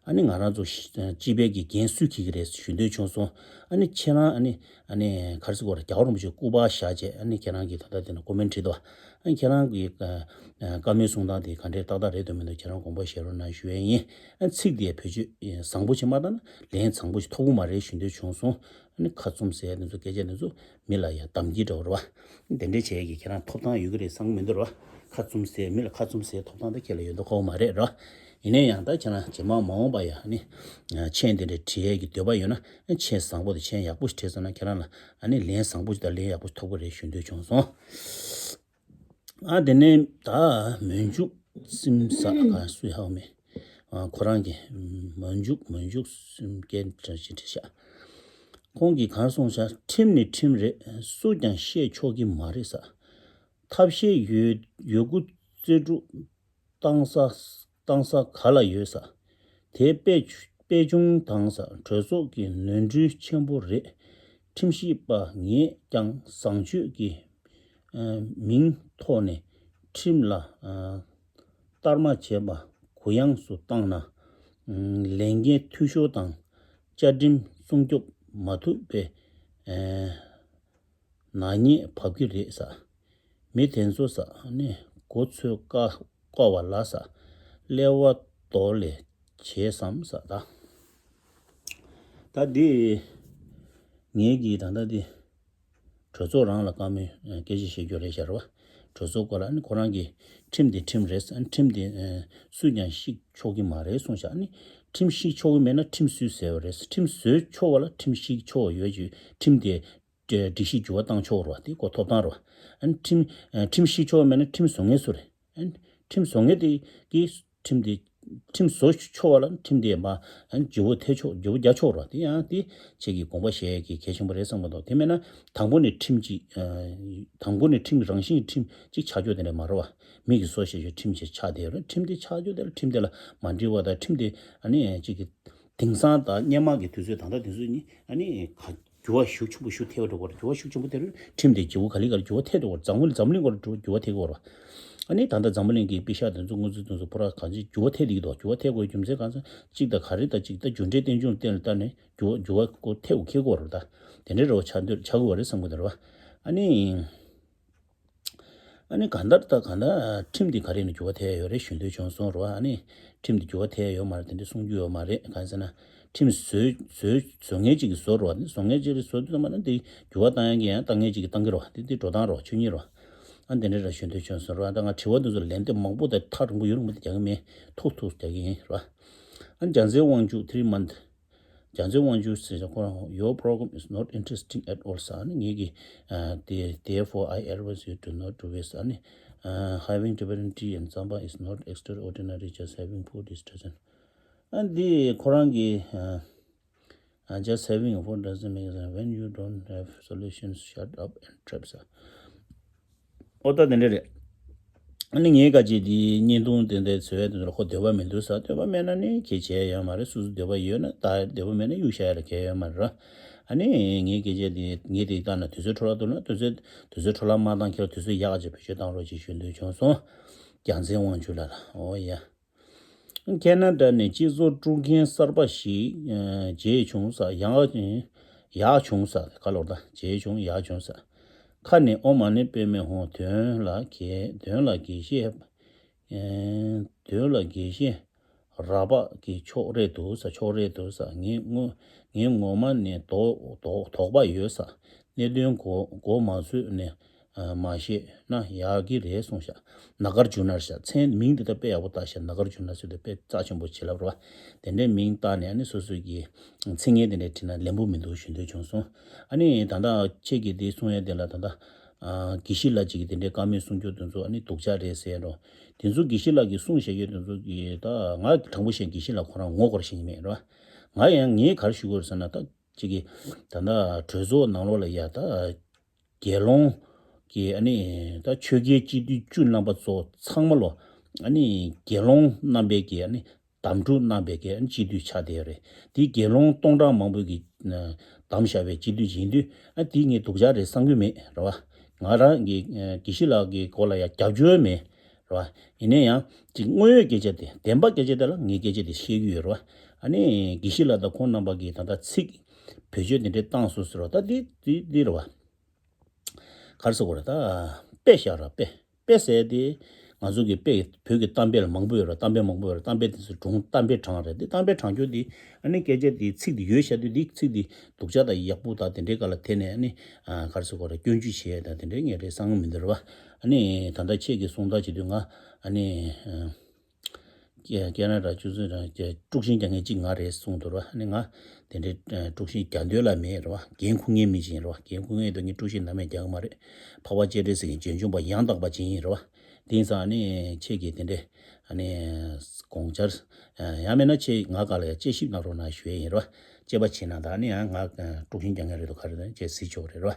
ཨ་ནི་ང་རང་ཚོ་སྤྱི་པའི་གི་འགན་སུས་འཁྱེར་གྱི་རེད་ཞུ་འདོད་བྱུང་སོང་། ཨ་ནི་ཁྱེད་རང་ཨ་ནི་ཨ་ནི་ག་རེ་ཟེར་དགོས་རེད། རྒྱལ་བ་རིན་པོ་ཆེ་སྐུ་པར་བཞག་བྱས་ཨ་ནི་ཁྱེད་རང་གིས་ད་ལྟ་དེ་ནས་ཀོ་མེན་བྲིས་འདུག་ཨ་ནི་ཁྱེད་རང་གི་ཨ་ཨ་བཀའ་མོལ་གསུང་སྟངས་དེ་ག་འདྲའི་ཏག་ཏག་རེད་འདུག་མི་འདུག་ཁྱེད་རང་དགོངས་པ་བཞེས་རོགས་གནང་ཞུ་ཡས་ཡིན། ཨ་ཚིག་དེ་བེད་སྤྱོད་བཟང་པོ་ཞིག་མ་བཏང་ན་ལན་བཟང་པོ་ཞིག་ཐོབ་ཀྱི་མ་རེད་ཞུ་འདོད་བྱུང་སོང་། ཨ་ནི་ཁ་བཙུམ་ཟེར་ཡ་དེ་ཚོ་སྐད་ཆ་དེ་ཚོ་མི་ལ་ཡ་གཏམ་གྱི་འདྲ་བོ་རེད་བ། དེ་འདྲའི་བྱས་ཀྱི་ཁྱེད་རང་ཐོབ་ཐང་ཡོད་ཀྱི་རེད་བསམ་གྱི་མི་འདུག་རེད་བ། ཁ་བཙུམ་ཟེར་མི་ལ་ཁ་བཙུམ་ཟེར་ཐོབ་ཐང་དེ་ཁྱེད་ལ་ཡོད་མདོག་ཁ་པོ་མ་རེད་རེད་བ། ཡིན་ན་ཡང་ད་ཁྱེད་རང་རྗེས་མ་མ་འོངས་པ་ཡ་ཨ་ནི་མཆན་དེ་འདྲ་བྲིས་ཡས་ཀྱི་འདོད་པ་ཡོད་ན་མཆན་བཟང་པོ་དང་མཆན་ཡག་པོ་ཞིག་བྲིས་སོང་ན་ཁྱེད་རང་ལ་ཨ་ནི་ལན་བཟང་པོ་ཞིག་དང་ལན་ཡག་པོ་ཞིག་ཐོབ་ཀྱི་རེད་ཞུ་འདོད་བྱུང་སོང་། ཨ་དེ་ནས་ད་མོན་འཇུག་སིམ་ས་ག་སུ་ཡག་མེད། ཨ་ཁོ་རང་གི་མོན་འཇུག་མོན་འཇུག་སིམ་སྐད་འདྲ་ཞིག་བྲིས་ཤག་ཁོང་གིས་ག་རེ་གསུངས་ཤག་ཁྲིམས་ནི་ཁྲིམས་རེད། སུ་ཀྱང་བཤད་ཆོག་གི་མ་རེད་ས། ཐབས་ཤེས་ཡོད་ཡོད་རྒུ་རྩལ་སྤྲུགས་བཏང་ས་བཏང་ས་ག་ལ་ཡོད་ས། དེ་པེ་པེ་ཆུང་དང་ས་གྲོས་ཚོགས་ཀྱི་ནོར་འཁྲུལ་ཆེན་པོ་རེད། ཁྲིམས་ཞིབ་པ་ངས་ཀྱང་བཟང་སྤྱོད་ཀྱི་ཨ་མིང་ཐོག་ནས་ཁྲིམས་ལ་ཨ་བསྟར་མ་བྱས་པ་གུ་ཡངས་སུ་བཏང་ན་ཨ་ལས་འགན་འཐུས་ཤོར་དང་བཅའ་ཁྲིམས་སྲུང་སྐྱོབ་མ་ཐུབ་པའི་ཨ་ནག་ཉེས་བབས་ཀྱི་རེད་ས། མི་དེ་ཚོ་ས་ནི་མགོ་ཚོས་ཀ་བཀོ་བ་ལ་ས་ཀླད་པ་རྡོ་ལས་བྱས་སམ་ས་ད། ད་འདི་ངས་ཀྱིས་ད་ལྟ་འདི་གྲོས་ཚོགས་རང་ལ་བཀའ་མོལ་སྐད་ཆ་བཤད་རྒྱུ་རེད་ཤག་རེད་བ། གྲོས་ཚོགས་སྐོར་ལ་ནི་ཁོ་རང་གིས་ཁྲིམས་འདི་ཁྲིམས་རེད། ཁྲིམས་འདི་སུས་ཀྱང་བཤིག་ཆོག་གི་མ་རེད་གསུངས་ཤག་ནི་ཁྲིམས་བཤིག་ཆོག་གི་མེད་ན་ཁྲིམས་བཟོས་ཟེར་བ་རེད། ཁྲིམས་བཟོས་ཆོག་པ་ལ་ཁྲིམས་བཤིག་ཆོག་པ་ཡོད་ཅིག་ཁྲིམས་དེ་སྒྲིག་གཞི་འགྱུར་བ་བཏང་ཆོག་རེད་བ། དེ་ཁོ་ཐོབ་ཐང་རེད་བ། ཨ་ནི་ཁྲིམས་ཁྲིམས་བཤིག་ཆོག་མེད་ན་ཁྲིམས་བཟོ་མཁན་སུ་རེད། ཨ་ནི་ཁྲིམས་བཟོ་མཁན་དེ་གིས་ཁྲིམས་དེ་ཁྲིམས་བཟོ་ཆོག་པ་ལ་ཁྲིམས་དེ་མ་ཨ་ནི་འགྱུར་བ་ཐེབས་ཆོག་འགྱུར་བ་རྒྱག་ཆོག་རེད་བ། དེ་ཡང་དེ་ཁྱེད་ཀྱིས་དགོངས་པ་བཞེས་ཡས་ཀྱི་གལ་ཆེན་པོ་རེད་བསམ་གི་འདུག་དེ་མེད་ན་དང་པོ་ནས་ཁྲིམས་ཅིག་དང་པོ་ནས་ཁྲིམས་རང་བཞིན་གྱི་ཁྲིམས་ཅིག་ཆགས་ཆོག་དེ་འདྲ་མ་རེད་བ། མི་གིས་བཟོ་བཞག་རྒྱུ་ཁྲིམས་ཅིག་ཆགས་བསྡད་ཡོད་རེད། ཁྲིམས་དེ་ཆགས་རྒྱུ་དེ་ལ་ཁྲིམས་དེ་ལ་མ་འགྲིག་པ་དང་ཁྲིམས་དེ་ཨ་ནི་ཅིག་གི་དེང་སང་དང་སྔོན་མ་གི་དུས་ཚོད་ད་ལྟ་དུས་ཚོད་གཉིས་ཨ་ནི་ག་འགྱུར་བ་ཤུགས་ཆེན་པོ་ཤུགས་ཐེབས་འགྲོ་གི་རེད། འགྱུར་བ་ཤུགས་ཆེན་པོ་ཐེབས་རེད། ཁྲིམས་དེ་འགྱུར་བ་ག་ལེ་ག་ལེ་འགྱུར་བ་ཐེབས་འགྲོ་གི་རེད། འཛམ་བུ་གླིང་འཛམ་བུ་གླིང་སྐོར་འགྱུར་བ་ཐེབས་ཀྱི་ཡོད་རེད་བ། ཨ་ནི་ད་ལྟ་འཛམ་བུ་གླིང་གི་པེ་ཤག་དེ་ཚོ་དངུལ་རྩིས་དེ་ཚོ་ཕོ་བྲང་གང་ཅི་འགྱུར་བ་ཐེབས་དགོས་རྒྱུ་མཚན་གང་ས་གཅིག་དང་ག་རེ་དང་གཅིག་ད་རྒྱུ་འབྲས་རྟེན་འབྱུང་ལ་བརྟེན་ནས་འགྱུར་བ་འགྱུར་བ་ཁོ་ཐེབས་དགོས་ཁེལ་དགོས་རེད། ད་དེ་འདྲའི་རེ་བ་ཆགས་འདོད་ཆགས་དགོས་པ་རེད་བསམ་གི་འདུག་རེད་བ། ཨ་ནི། ཨ་ནི་གང་ལྟར་ད་གང་ལྟར་ཁྲིམས་འདི་ག་རེ་ནས་འགྱུར་བ་ཐེབས་ཡོད་རེད་ཞུ་འདོད་བྱུང་སོང་རོ། ཨ་ནི་ཁྲིམས་འདི་འགྱུར་བ་ཐེབས་ཡོད་མ་རེད། དེ་འདྲ་གསུང་རྒྱུ་ཡོད་མ་རེད། གང་ཟེར་ན་ཁྲིམས་བཟོས་བཟོས་བཟོ་མཁན་གཅིག་གིས་བཟོ་རོ། ཨ་ནི་བཟོ་མཁན་གཅིག་གིས་བཟོ་དུས་ཙམ་པ་ན་འདི་འགྱུར་བ་བཏང་ཡག་གི་ཡང་བཏང་མཁན་གཅིག་གིས་བཏང་གི་རོ། འདི་འདི་འགྲོ་སྟངས་རོ་ཆོས་ཉིད་རོ། ཨ་འདི་འདྲ་ར་ཞུ་འདོད་བྱུང་སོང་རོ། ཨ་ད་ང་དྲི་བ་འདི་ཚོ་ལན་འདེབས་མང་པོ་དང་ཐག་རིང་པོ་ཡོད་རུང་མི་འདི་རྒྱག་གི་མེད། ཐུག་ཐུག་རྒྱག་གི་ཡིན་རོ། ཨ་ནི་རྒྱལ་མཚན་དབང་ཕྱུག་three month རྒྱལ་མཚན་དབང་ཕྱུག་ཟེར་ཡག་ཁོ་རང་Your program is not interesting at all ཟེར། ཨ་ནི་ངེད་ཀྱི་དེ་therefore I advise you to not do it ཟེར། ཨ་ནི་ uh, having Tibetan tea and tsamba is not extraordinary, just having food is doesn't. ཨ་འདི་ཁོ་རང་གི་ཨ། Uh, just having a phone doesn't make sense. When you don't have solutions, shut up and trap ས། ཨོ་ད་དེ་འདྲ་རེད། ཨ་ནི་ངའི་ཁ་ཅིག་དེ་བརྙན་ཐུང་དེ་འདྲ་བཟོ་ཡ་དེ་ཚོ་ལ་ཁོ་འདོད་པ་མི་འདུག་ས། འདོད་པ་མེད་ན་ནི་ཁྱེད་བྱས་ཡོད་མ་རེད། སོ་སོ་འདོད་པ་ཡོད་ན་ད་འདོད་པ་མེད་ན་གཡུག་བཞག་ཡ་ལ་གལ་ཡོད་མ་རེད་ར། ཨ་ནི་ངའི་སྐད་ཆ་དེ་ངས་དེ་བཏང་ན་དུས་ཚོད་འཕྲོ་བརླག་འདུག་ན། དུས་ཚོད་དུས་ཚོད་འཕྲོ་བརླག་མ་བཏང་། ཁྱེད་ལ་དུས་ཚོད་ཡག་ག་ཅིག་བེད་སྤྱོད་བཏང་རོགས་ཅེས་ཞུ་འདོད་བྱུང་སོང་། རྒྱལ་མཚན་དབང་ཕྱུག་ལགས་ལ། ཨོ་ཡ། ཁེ་ན་ཌ་ནས་སྤྱི་ཚོགས་དཀྲུག་མཁན་གསར་པ་ཞིག་ཨ་མཇལ་བྱུང་ས། ཡག་ཡག་བྱུང་ས། ག་ལོར་ད་མཇལ་བྱུང་། ཡག་བྱུང་ས། ཁ་ནས་ཨོཾ་མ་ཎི་པདྨེ་ཧཱུྃ། དོན་ལ་དགེ་དོན་ལ་དགེ་བཤེས་ཨ་དོན་ལ་དགེ་བཤེས་ར་པ་གི་ཕྱོགས་རེད་འདུག་ས། ཕྱོགས་རེད་འདུག་ས། ངས་ངོ་ངས་ངོ་མ་ནས་དོགས་དོགས་དོགས་པ་ཡོད་ས། གནད་དོན་གོ་གོ་མ་ཚོད་ནས་ཨ་མ་ཤེས་ན་ཡག་གི་རེད་གསུངས་ཤག་ནཱ་གར་ཇུ་ན་ཤག་མཚན་མིང་འདི་ད་དཔེ་ཡག་པོ་བཏགས་ཤག་ནཱ་གར་ཇུ་ན་ཟེར་དུས་དཔེ་རྩ་ཆེན་པོ་བྱེད་ལབ་རེད་བ། དེ་འདྲའི་མིང་བཏགས་ནས་ཨ་ནི་སོ་སོ་གི་མཚན་སྙན་དེ་འདྲ་བྲིས་ན་ལན་པོ་མི་འདུག་ཞུ་འདོད་བྱུང་སོང་། ཨ་ནི་ད་ལྟ་ཁྱེད་ཀྱིས་དེ་གསུང་ཡ་དེ་ལ་ད་ལྟ་ཨ་དགེ་བཤེས་ལགས་ཅིག་གིས་དེ་འདྲའི་བཀའ་མོལ་གསུང་རྒྱུ་དེ་ཚོ་ཨ་ནི་སྡུག་ཅག་རེད་ཟེར་རོ། དེ་ཚོ་དགེ་བཤེས་ལགས་ཀྱིས་གསུང་བཤད་རྒྱུ་དེ་ཚོ་གི་ད་ང་དྲང་པོ་བཤད་དགེ་བཤེས་ལགས་ཁོ་རང་ངོ་སྐོར་ཤེས་ཀྱི་མེད་རེད་བ། ང་ཡང་ངས་ག་རེ་ཞུ་དགོས་རེད་ཟེར་ན། ད་ཅིག་གིས་ད་ལྟ་གྲོས་ཚོགས་ནང་ལོགས་ལ་ཡ་ད་དགེ་སློང་གི་ཨ་ནི་ད་ཆོས་རྒྱལ་སྤྱི་འཐུས་བཅུ་རྣམ་པ་ཚོ་ཚང་མ་ལོ། ཨ་ནི་དགེ་སློང་རྣམ་པའི་གི་ཨ་ནི་དམ་ཕྲུག་རྣམ་པའི་གི་ཨ་ནི་སྤྱི་འཐུས་ཆགས་བསྡད་ཡོད་རེད། དེ་དགེ་སློང་སྟོང་ཕྲག་མང་པོ་གི་བདམས་བཞག་པའི་སྤྱི་འཐུས་ཡིན་དུས། ཨ་དེ་ངས་སྡུག་ཅག་རེད་བསམ་གྱི་མེད་རེད་བ། ང་རང་གི་དགེ་བཤེས་ལགས་ཀྱི་སྐོར་ལ་ཡ་རྒྱབ་སྐྱོར་མེད་རེད་བ། ཡིན་ན་ཡང་ཅིག་དངོས་ཡོད་སྐད་ཆ་དེ། བདེན་པ་སྐད་ཆ་དེ་ལ་ངས་སྐད་ཆ་དེ་བཤད་ཀྱི་ཡོད་རེད་བ། ཨ་ནི་དགེ་བཤེས་ལགས་དང་ཁོང་རྣམ་པ་གིས་ད་ལྟ་ཚིག་བེད་སྤྱོད་དེ་འདྲས་བཏང་སོང་ཟེར་བ། ད་འདི་འདི་འདི་རེད་བ། ག་རེ་ཟེར་དགོས་རེད། ད་དཔེ་བཞག་ར་དཔེ། དཔེ་ཟེར་དེ་ང་ཚོ་གི་དཔེ་བོད་ཀྱི་གཏམ་དཔེ་ལ་མང་པོ་ཡོད་ར། གཏམ་དཔེ་མང་པོ་ཡོད་ར། གཏམ་དཔེ་དེ་ཚོ་སྒྲུང་གཏམ་དཔེ་བགྲང་རེད། འདི་གཏམ་དཔེ་བགྲང་རྒྱུ་འདི་ཨ་ནི་སྐད་ཆ་འདི་ཚིག་འདི་ཡོད་བཤད་དུས་འདི་ཚིག་འདི་སྡུག་ཅག་དང་ཡག་པོ་དང་དེ་འདྲའི་སྒང་ལ་དེ་ནས་ཨ་ནི་ཨ་ག་རེ་ཟེར་དགོས་རེད། སྐྱོན་བརྗོད་བྱེད་ཡས་དང་དེ་འདྲའི་ངས་རེད་བསམ་གི་མི་འདུག་ར་བ། ཨ་ནི་ད་ལྟ་ཁྱེད་ཀྱིས་གསུང་སྟངས་བྱེད་དུས་ང་ཨ་ནི་ཨ། ཀེ་ཀེ་ན་ཌ་སྤྱི་ཚོགས་དང་དཀྲུག་ཤིང་རྒྱག་མཁན་གཅིག་ང་རེད་གསུངས་འདུག་ར། ཨ་ནི་ང་དེ་འདྲའི་དཀྲུག་ཤིང་རྒྱག་འདོད་ལ་མེད་ར་བ། འགན་འཁུར་མཁན་མི་ཅིག་ཡིན་ར་བ། འགན་འཁུར་མཁན་ཡིན་དུས་ངས་དཀྲུག་ཤིང་ནམ་ཡང་རྒྱག་གི་མ་རེད། འཕགས་པ་སྤྱན་རས་གཟིགས་ཀྱི་རྗེས་འཇུག་པ་ཡང་དག་པ་ཅན་ཡིན་ར་བ། དེ་ཡིན་ཙང་ཨ་ནི་ཁྱེད་ཀྱིས་དེ་འདྲའི་ཨ་ནི་དགོངས་འཆར་ཡང་མིན་ན་ཁྱེད་ང་སྒང་ལ་ཡང་དཔྱད་ཞིབ་གནང་རོགས་གནང་ཞུ་ཡས་ཡིན་ར་བ། དཔྱད་པ་བྱེད་ན་ད་ཨ་ནི་ཡང་ང་དཀྲུག་ཤིང་རྒྱག་མཁན་རེད་འདུག་ག་རེ་དང་ཁྱེད་གཟིགས་ཆོག་རེད་ར་བ།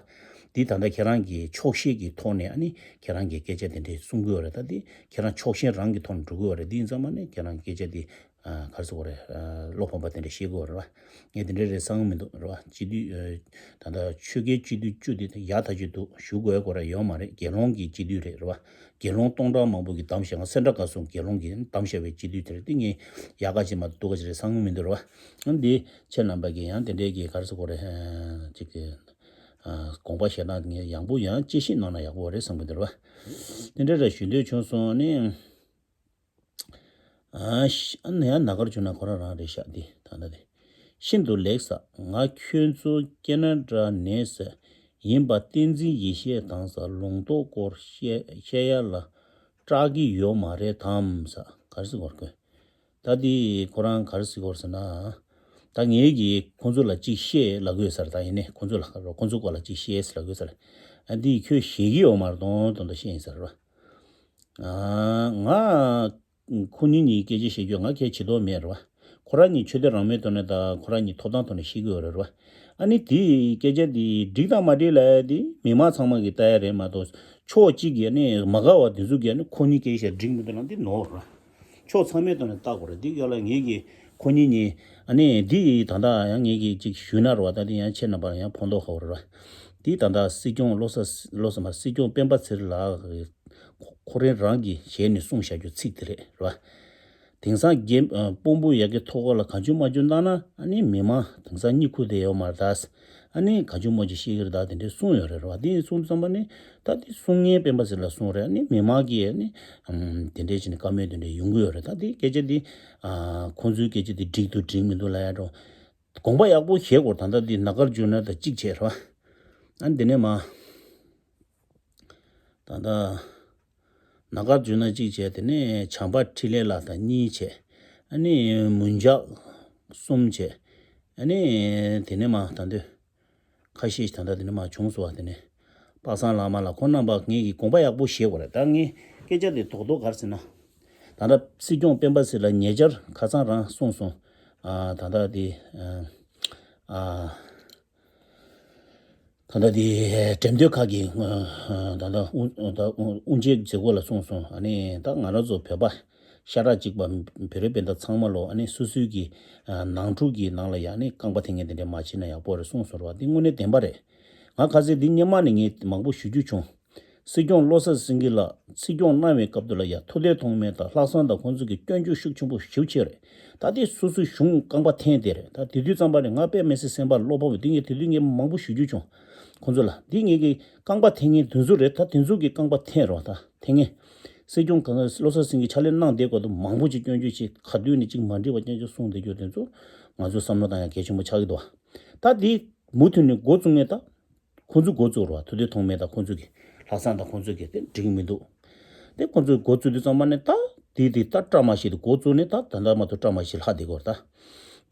འདི་ད་ལྟ་ཁྱེད་རང་གི་ཕྱོགས་ཞེན་གྱི་ཐོག་ནས་ཨ་ནི་ཁྱེད་རང་གི་སྐད་ཆ་དེ་འདྲའི་གསུང་གི་ཡོད་རེད། ད་འདི་ཁྱེད་རང་ཕྱོགས་ཞེན་རང་གི་ཐོག་ནས་འགྲོ་གི་ཡོད་རེད། འདི་ཡིན་ཙང་མ་ནས་ཁྱེད་རང་སྐད་ཆ་འདི་ཨ་ག་རེ་ཟེར་དགོས་རེད། ཨ་བློ་ཕམ་པ་དེ་འདྲ་བཤད་གི་ཡོད་རེད་བ། ངས་དེ་འདྲ་རེད་བསམ་གི་མི་འདུག་རེད་བ། སྤྱི་འཐུས་ཨ་ད་ལྟ་ཆོས་རྒྱལ་སྤྱི་འཐུས་བཅུ་དེ་ཡག་ཐག་ཆོད་འདུག་ཞུ་དགོས་སྐོར་ར་ཡོད་མ་རེད། དགེ་སློང་གི་སྤྱི་འཐུས་རེད་རེད་བ། དགེ་སློང་སྟོང་ཕྲག་མང་པོ་གིས་བདམས་བཞག་ང་སེ་འབྲས་དགའ་གསུམ་དགེ་སློང་གིས་བདམས་བཞག་པའི་སྤྱི་འཐུས་དེ་རེད། དེ་ངས་ཡག་ག་ཅིག་མ་གཏོགས་སྡུག་ག་ཅིག་རེད་བསམ་གི་མི་འདུག་རེད་བ། ཨ་འདི་ཁྱེད་རྣམ་པ་གིས་ཡང་དེ་འདྲའི་གི་ག་རེ་ཟེར་དགོས་རེད། ཨ་ཅིག་གི་ཨ་དགོངས་པ་བཞེས་སྟངས་ངས་ཡང་པོ་ཡང་དཔྱད་ཞིབ་གནང་ན་ཡག་པོ་རེད་བསམ་གི་འདུག་ར་བ། དེ་འདྲ་རེ་ཞུ་འདོད་བྱུང་སོང་ནི། ཨ་ཤ་ཨ་ནི་ཡང་ནཱ་གར་ཇུ་ན་ཁོ་རང་རང་རེད་ཤག་འདི་ད་ལྟ་དེ། ཤིན་ཏུ་ལེགས་ས། ང་ཁྱོད་ཚོ་ཀེ་ན་ཌ་ནས་ཡིན་པ་བསྟན་འཛིན་ཡེ་ཤེས་དང་ས་ལུང་རྟོགས་སྐོར་བཤད་བཤད་ཡ་ལ་སྐྲག་གི་ཡོད་མ་རེད་དམ་ས། ག་རེ་ཟེར་དགོས་རེད། ད་འདི་ཁོ་རང་ག་རེ་ཟེར་དགོས་ཟེར་ན། ད་ངེད་ཀྱིས་ཁོང་ཚོ་ལ་གཅིག་བཤད་ལབ་དགོས་ས་རེད། ད་ཡིན་ནའི་ཁོང་ཚོ་ལ་ཁོང་ཚོ་སྐོར་ལ་གཅིག་བཤད་ལབ་དགོས་ས་རེད། ཨ་འདི་ཁྱོད་ཤེས་ཀྱི་ཡོད་མ་རེད་དོན་དོན་དུ་བཤད་ཡིན་ས་རེད་བ། ཨ་ང་ཁོ་གཉིས་གཉིས་སྐད་ཆ་བཤད་རྒྱུ་ང་གལ་ཆེ་དོགས་མེད་རེད་བ། ཁོ་རང་གཉིས་ཆོས་དད་རང་མོས་ཐོག་ནས་དང་ཁོ་རང་གཉིས་ཐོབ་ཐང་ཐོག་ནས་བཤད་ཀྱི་ཡོད་རེད་བ། ཨ་ནི་དེ་སྐད་ཆ་དེ་འགྲིག་དང་མ་འགྲིག་ལབ་ཡ་དེ་མི་མང་ཚང་མ་གིས་ལྟ་ཡ་རེད་མ་གཏོགས་ཕྱོགས་གཅིག་གིས་ཨ་ནི་མ་དགའ་བ་དེ་ཚོ་གིས་ཨ་ནི་ཁོ་གཉིས་སྐད་ཆ་འགྲིག་མི་འདུག་ལབ་འདི་ནོར་རེད། ཕྱོགས་ཚང་མའི་ཐོག་ནས་བལྟ་དགོས་རེད། འདི་ཡོད་ལ་ངེད་ཀྱིས་ཁོ་གཉིས་གཉིས་ཨ་ནི་འདི་ད་ལྟ་ཡང་ངེད་ཀྱིས་ཅིག་ཞུས་ན་རེད་བ། ད་འདི་ཡང་ཁྱེད་རྣམ་པར་ཡང་ཕན་ཐོགས་ཁག་རེད་བ། འདི་ད་ལྟ་སྲིད་སྐྱོང་བློ་བཟང་བློ་བཟང་མ་སྲིད་སྐྱོང་སྤེན་པ་ཚེ་རིང་ལགས་ཀྱིས་ཁོ་ཁོ་རང་རང་གི་ཞལ་ནས་གསུངས་བཞག་རྒྱུ་ཚིག་དེ་རེད་རེད་བ། དེང་སང་རྒྱལ་ཨ་དཔོན་པོ་ཡ་གི་ཐོག་ཁ་ལ་གང་བྱུང་མང་བྱུང་བཏང་ན་ཨ་ནི་མི་མང་དེང་སང་གཉིད་ཁུག་བསྡད་ཡོད་མ་རེད་ད། ཨ་ནི་གང་བྱུང་མང་བྱུང་བཤད་ཀྱི་རེད་ད་དེ་འདྲའི་གསུངས་ཡོད་རེད་རེད་བ། དེ་གསུངས་དུས་ཙམ་པ་ནི་ད་དེ་གསུང་མཁན་སྤེན་པ་ཚེ་རིང་ལགས་གསུངས་རེད། ཨ་ནི་མི་མང་གིས་ཨ་ནི་ཨམ་དེ་འདྲའི་བྱས་ནས་བཀའ་མོལ་དེ་འདྲ་ཡོང་གི་ཡོད་རེད། ད་དེ་སྐད་ཆ་དེ་ཨ་ཁོང་ཚོའི་སྐད་ཆ་དེ་འགྲིག་འདུག་འགྲིག་མི་འདུག་ལབ་ཡ་འགྲོ། དགོངས་པ་ཡག་པོ་བཞེས་དགོས། ད་ལྟ་འདི་ནཱ་གར་ཇུ་ན་དང་གཅིག་བྱས་རེད་བ། ཨ་ནི་དེ་ནས་མ། ད་ལྟ་ནཱ་གར་ཇུ་ན་གཅིག་བྱས། དེ་ནས་བྱམས་པ་འཕྲིན་ལས་ལགས་དང་གཉིས་བྱས། ཨ་ནི་མུན་ཇག་གསུམ་བྱས། ཨ་ནི་དེ་ནས་མ་ད་འདོད་ཁ་ཤས་ཤིག་ད་ལྟ་དེ་ནས་མ་བྱུང་སོང་བ། དེ་ནས་ པ་སངས་ལགས་མ་ལ་ཁོང་རྣམ་པ་ངེད་ཀྱི་དགོངས་པ་ཡག་པོ་བཞེས་དགོས་རེད། ད་ངས་སྐད་ཆ་དེ་རྡོག་རྡོག་ག་རེ་ཟེར་ན། ད་ལྟ་སྲིད་སྐྱོང་སྤེན་པ་ཚེ་ལགས་ཉེ་ཆར་ཁ་སང་རང་གསུངས་སོང་། ཨ་ད་ལྟ་དེ་ཨ་ཨ་ད་ལྟ་དེ་འགྲེམས་སྟོན་ཁག་གི་ཨ་ད་ལྟ་དབུ་ད་དབུ་དབུ་འབྱེད་མཛད་སྒོ་ལ་གསུངས་སོང་། ཨ་ནི་ད་ང་རང་ཚོ་བོད་པ་ཤ་ཁྲག་གཅིག་པ་བོད་རིགས་སྤུན་ཟླ་ཚང་མ་ལོ། ཨ་ནི་སོ་སོའི་གི་ཨ་ནང་འཁྲུག་གི་ནང་ལ་ཡ་ནི་རྐང་པ་འཐེན་མཁན་དེ་འདྲ་མ་བྱེད་ན་ཡག་པོ་རེད་གསུངས་སོང་ར་བ། འདི་དངོས་གནས་བདེན་པ་རེད། ང་ཁ་སང་འདི་སྔོན་མ་ནས་ངས་མང་པོ་ཞུ་རྒྱུ་བྱུང་། སྲིད་སྐྱོང་བློ་བཟང་སེང་གེ་ལགས་སྲིད་སྐྱོང་གནང་བའི་སྐབས་དུ་ལ་ཡ་ཐུབ་བསྟན་ཐོགས་མེད་དང་ལྷག་བསམ་དང་ཁོང་ཚོ་གི་སྐྱོན་བརྗོད་ཤུགས་ཆེན་པོ་ཞེ་པོ་ཅིག་རེད། ད་དེ་སོ་སོའི་གཞུང་རྐང་པ་འཐེན་དེ་རེད། ད་དེ་དུས་ཙམ་པ་ནས་ང་དཔེ་མི་སྲིད་སེམས་པ་བློ་ཕམ་པའི་དུས། ངས་དེ་དུས་ངས་མང་པོ་ཞུ་རྒྱུ་བྱུང་། ཁོང་ཚོ་ལ་འདི་ངེད་ཀྱི་རྐང་པ་འཐེན་མཁན་དེ་ཚོ་རེད། ད་དེ་ཚོ་གི་རྐང་པ་འཐེན་རོགས། ད་འཐེན་མཁན་སྲིད་སྐྱོང་གང་བློ་བཟང་སེང་གེ་ཕྱག་ལས་གནང་བསྡད་སྐོར་དུ་མང་པོ་ཅིག་སྐྱོན་བརྗོད་ཅིག་ག་དུས་ནས་ཅིག་མ་འགྲིག་པ་སྐྱོན་བརྗོད་གསུངས་བསྡད་རྒྱུ་དེ་ཚོ་ང་ཚོ་བསམ་བློ་བཏང་ཡ་གལ་ཆེན་པོ་ཆགས་ཀྱི་འདུག་ད་འདི་མུ་མཐུད་ནས་འགོ་བཙུགས་མཁན་ད། ཁོང་ཚོ་འགོ་བཙུགས་རོགས། ཐུབ་བསྟན་ཐོགས་མེད་དང་ཁོང་ཚོ་གི་ལྷག་བསམ་དང་ཁོང་ཚོ་གི་དེ་འགྲིག་མི་འདུག་དེ་ཁོང་ཚོས་འགོ་བཙུགས་དུས་ཙམ་པ་ནས་ད་དེ་དེ་ད་བཀྲ་མ་ཤིས་དེ་འགོ་བཙུགས་ནས་ད་ད་ལྟ་མ་གཏོགས་བཀྲ་མ་ཤིས་ལྷག་བསྡད་ཀྱི་ཡོད་རེད།